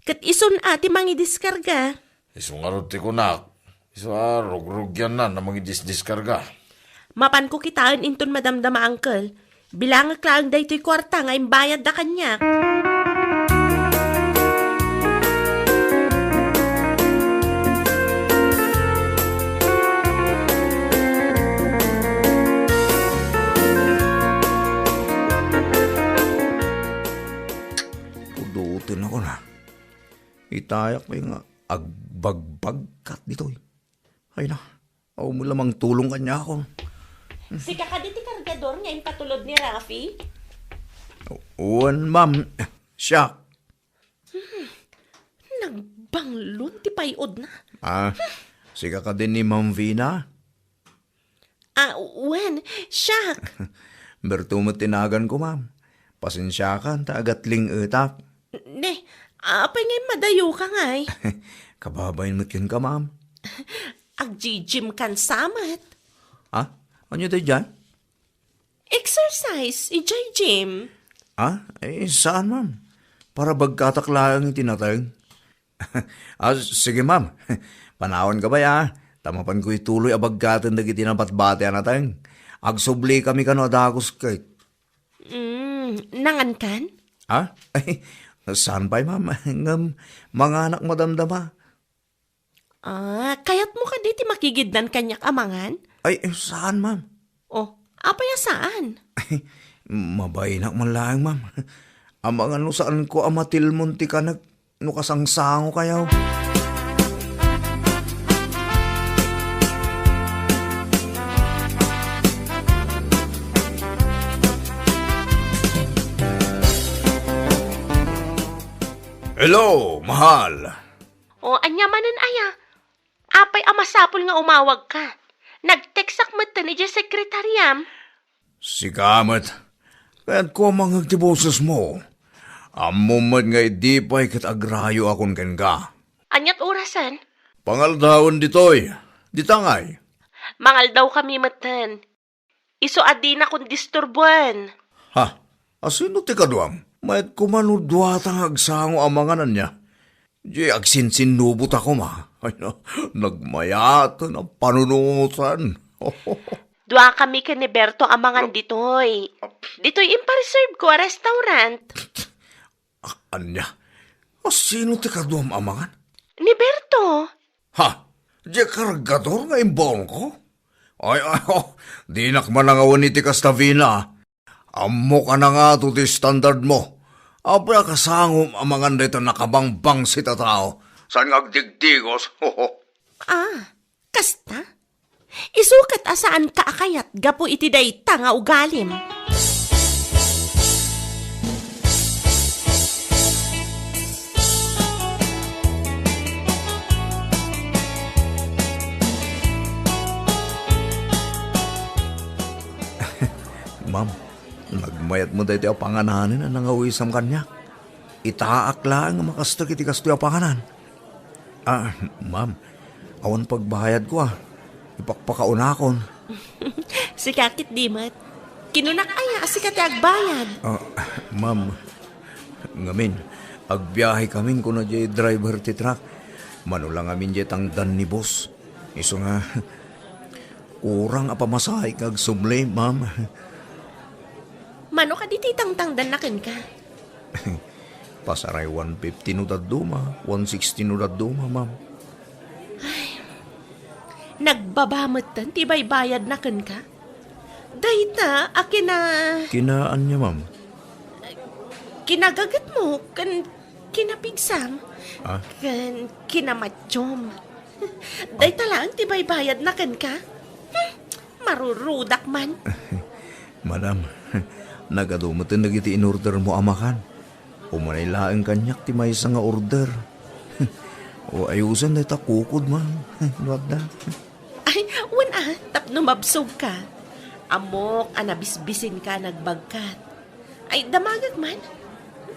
Ket isun a ti mangidiskarga. Isu ngarud ti kunak. Isu a rugrugyannan a mangidisdiskarga. Mapanko kitaen inton madamdama, uncle. Bilangek laeng daytoy kuarta nga imbayadda kaniak. Pudoten ako na. Itayak pay nga agbagbagkat ditoy. Ay na, awan mo lamang tulong kaniakon. Sika kadi ti kargador nga impatulod ni Rafi? Wen, ma'am. Siak. Nagbanglon ti pay-odna. Ah, sika kadi ni Ma'am Vina? Ah, wen, siak. Berto met ti naganko, ma'am. Pasensiakan ta agatling-etak. Ne, apay ngay madayoka ngay? Kababain met kenka, ma'am. Agji-gym kan sa met. Ah, ania daydiay? Exercise, idiay gym. Ah, eh, saan, ma'am? Para bagkatak laeng iti nateng. Ah, sige, ma'am. Panawanka pay, ah. Ta mapanko ituloy a bagkaten dagiti nabatbati a nateng. Agsublikami kano a dagus ket. Mm, nangankan? Ah? Ay, saan pay, ma'am? Ngem, manganak madamdama. Ah, kayatmo kadi ti makigidnan kaniak a mangan? Ay, eh, saan, ma'am? Oh, apay a saan? Ay, mabainak man laeng, ma'am. Amangan no saanko a matilmon ti kanek no kasangsangokayo. Hello, mahal. O, ania manen aya? Apay a masapul nga umawagka? Nag-textak metten idiay sekretariam. Sika met. Kayatko a mangngeg ti bosesmo. Ammom met nga idi pay ket agrayoakon kenka. Aniat orasen? Pangaldawen ditoy. Dita ngay. Mangaldawkami metten. Isu a dinakon disturboen. Ha? Asino ti kaduam? Mayat koma no duata nga agsango a mangan ania. Di agsinsinnubotak koma. Ay, na, nagmayaten a panunotan. Duakami ken ni Berto a mangan ditoy. Ditoy impareserveko a restaurant. Ah, ania? Asino ti kaduam a mangan? Ni Berto. Ha? Diay kargador nga imbaonko? Ay, ay, oh, dinak manangawen iti kasta, Vina. Ammok a nangato ti standardmo. Apay a kasangom a mangan dayta nakabangbangsit a tao? Saan nga agdigdigos? Ah, kasta? Isu ket a saanka a kayat gapu iti dayta nga ugalim. Ma'am, nagmayat met daytoy a pangananen a nangawisam kaniak. Itaak laeng a makastek iti kastoy a panganan. Ah, ma'am, awan pagbayadko, ah. Ipakpakaunakon. Sika ket di met. Kinunak aya a sika ti agbayad. Ah, ma'am, ngamin, agbiahekamin kuna diay driver ti truck. Mano la ngamin diay tangdan ni boss. Isu nga, kurang a pamasahe nga agsubli, ma'am. Mano kadi ti tangtangdanna kenka? Pasaray one fifty no dadduma, one sixty no dadduma, ma'am. Ay, nagbaba metten ti baybayadna kenka? Dayta a kina- Kinaannya, ma'am? Kinagagetmo ken kinapigsam. Ah? Ken kinamatyom. Dayta laeng ti baybayadna kenka? Hmm, marurudak man. Madam, nagadu metten dagiti in-ordermo a makan. Umanay laeng kaniak ti maysa nga order. O, ayusen dayta kukod, ma'am. No adda. Ay, wen a, tapno mabsogka. Ammok a nabisbisinka nagbagkat. Ay, damagek man.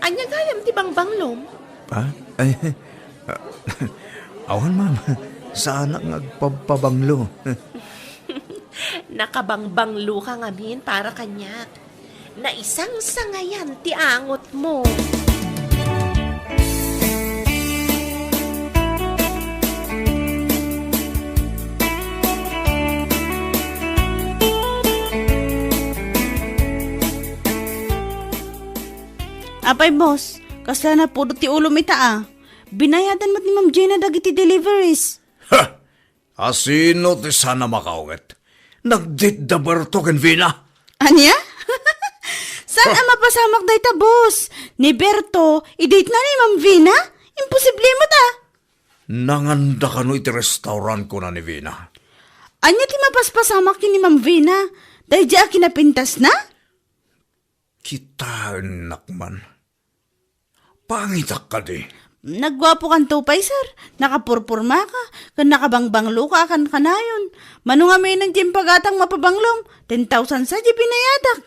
Ania gayam ti bangbanglom? Ha? Ay, awan, ma'am. Saanak nga agpabpabanglo. Nakabangbangloka ngamin para kaniak. Naisangsangayan ti angotmo. Apay, boss, kasla napudot ti ulom ita a. Binayadan met ni Ma'am Gina dagiti deliveries. Ha! Asino ti saan a makaunget? Nag-date da Berto ken Vina? Ania? Saan a mapasamak dayta, boss? Ni Berto, i-date na ni Ma'am Vina? Imposible met a. Nanganda kano iti restaurant kuna ni Vina. Ania ti mapaspasamak ken ni Ma'am Vina? Daydiay a kinapintasna? Kitaennak man. Pangitak kadi. Nagguapokanto pay, sir. Nakapurpurmaka, ken nakabangbangloka a kankanayon. Mano ngamin ti impagatang mapabanglom, ten thousand sa di binayadak.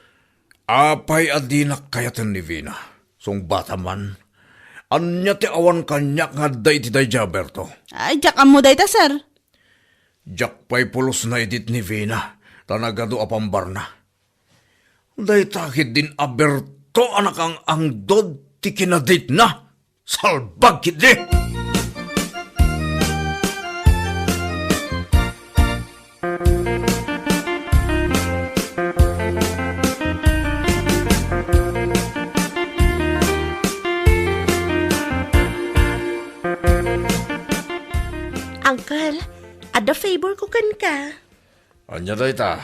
Apay a dinak kayaten ni Vina? Sungbata man. Ania ti awan kaniak nga adda iti daydiay a Berto? Ay, diak ammo dayta, sir. Diak pay pulos naidit ni Vina, ta nagadu a pambarna. Dayta ketdin a Berto a nakaang-angdod ti kinaditna. Salbag ketdi! Uncle, adda favor ko kenka. Ania dayta?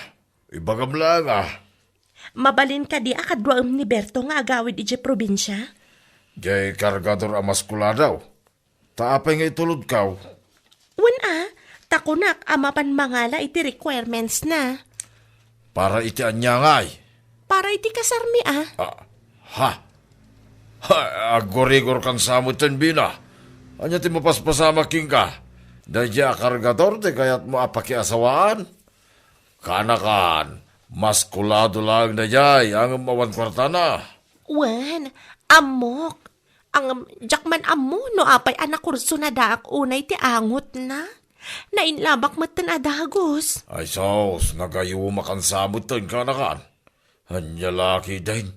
Ibagam laeng a. Mabalin kadi a kaduaem ni Berto nga agawid idiay probinsia? Diay kargador a maskuladaw. Ta apay nga itulodkaw? Wen a, ta kunak a mapan mangala iti requirements na. Para iti ania ngay? Para iti kasarmi a. Ah, ha? Ha, agurigor kan sa metten, Vina. Ania ti mapaspasamak kenka? Daydiay a kargador ti kayatmo a pakiasawaan? Kaanakan, maskulado laeng daydiay, ngem awan kuartana. Wen, ammok. Ngem, diak man ammo no apay a nakursonadaak unay ti angotna. Nainlabak metten a dagus. Ay sus, nagayumakan sa metten, kaanakan. Ania la ketdin?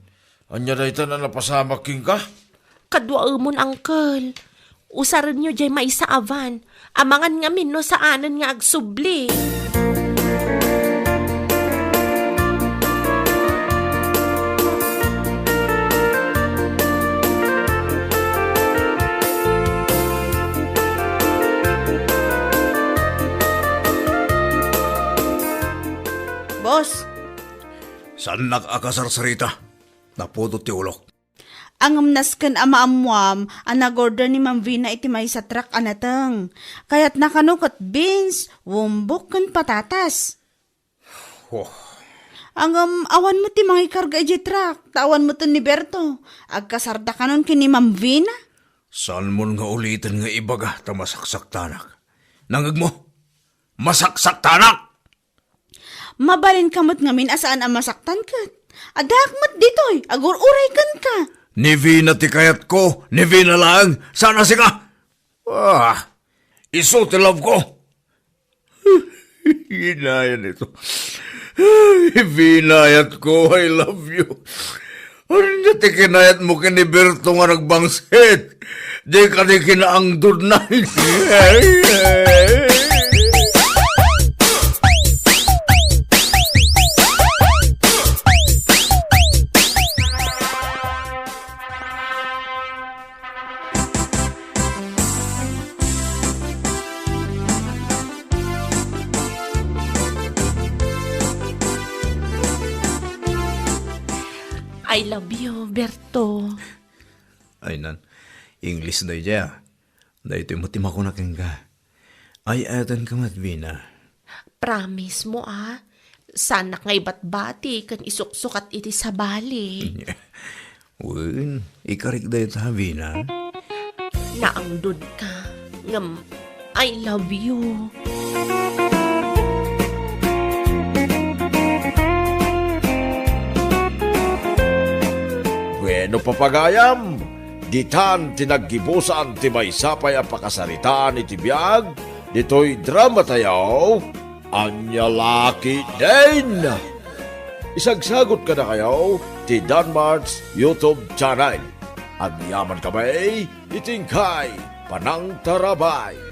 Ania dayta a napasamak kenka? Kaduaemon, uncle. Usarenyo diay maysa a van. Amangan ngamin no saanen nga agsubli. Boss. Saannak a kasarsarita. Napudot ti ulok. Ngem nasken a maammoam a nag-order ni Ma'am Vina iti maysa a truck a nateng. Kayatna kano ket beans, wombok, ken patatas. Oh. Ngem awan met ti mangikarga idiay truck, ta awan met ni Berto. Agkasarda kanon ken ni Ma'am Vina. Saanmon nga uliten nga ibaga ta masaksaktanak. Nangngegmo? Masaksaktanak! Mabalinka met ngamin a saan a masaktan ket. Addaak met ditoy, agur-uray kenka. Ni Vina ti kayatko, ni Vina laeng, saan a sika? Ah, isu ti love ko. Inayat ito. Ay, Vina, ayat ko, I love you. Ania ti kinayatmo ken ni Berto nga nagbangsit? Di kadi kinaangdodna. I love you, Berto. Ay nan, English daydiay a. Daytoy met ti makuna kenka. Ay-ayatenka met, Vina. Promise mo, a? Saanak nga ibatbati ken isuksukat iti sabali. Wen, ikarik dayta, Vina. Naangdodka, ngem I love you. Bueno, papagayam, ditan ti naggibusan ti maysa pay a pakasaritaan iti biag ditoy drama tayo, Ania La Ketdin. Isagsagot kadakayo ti Danmart's YouTube channel. Agyaman kami iti inkay panangtarabay.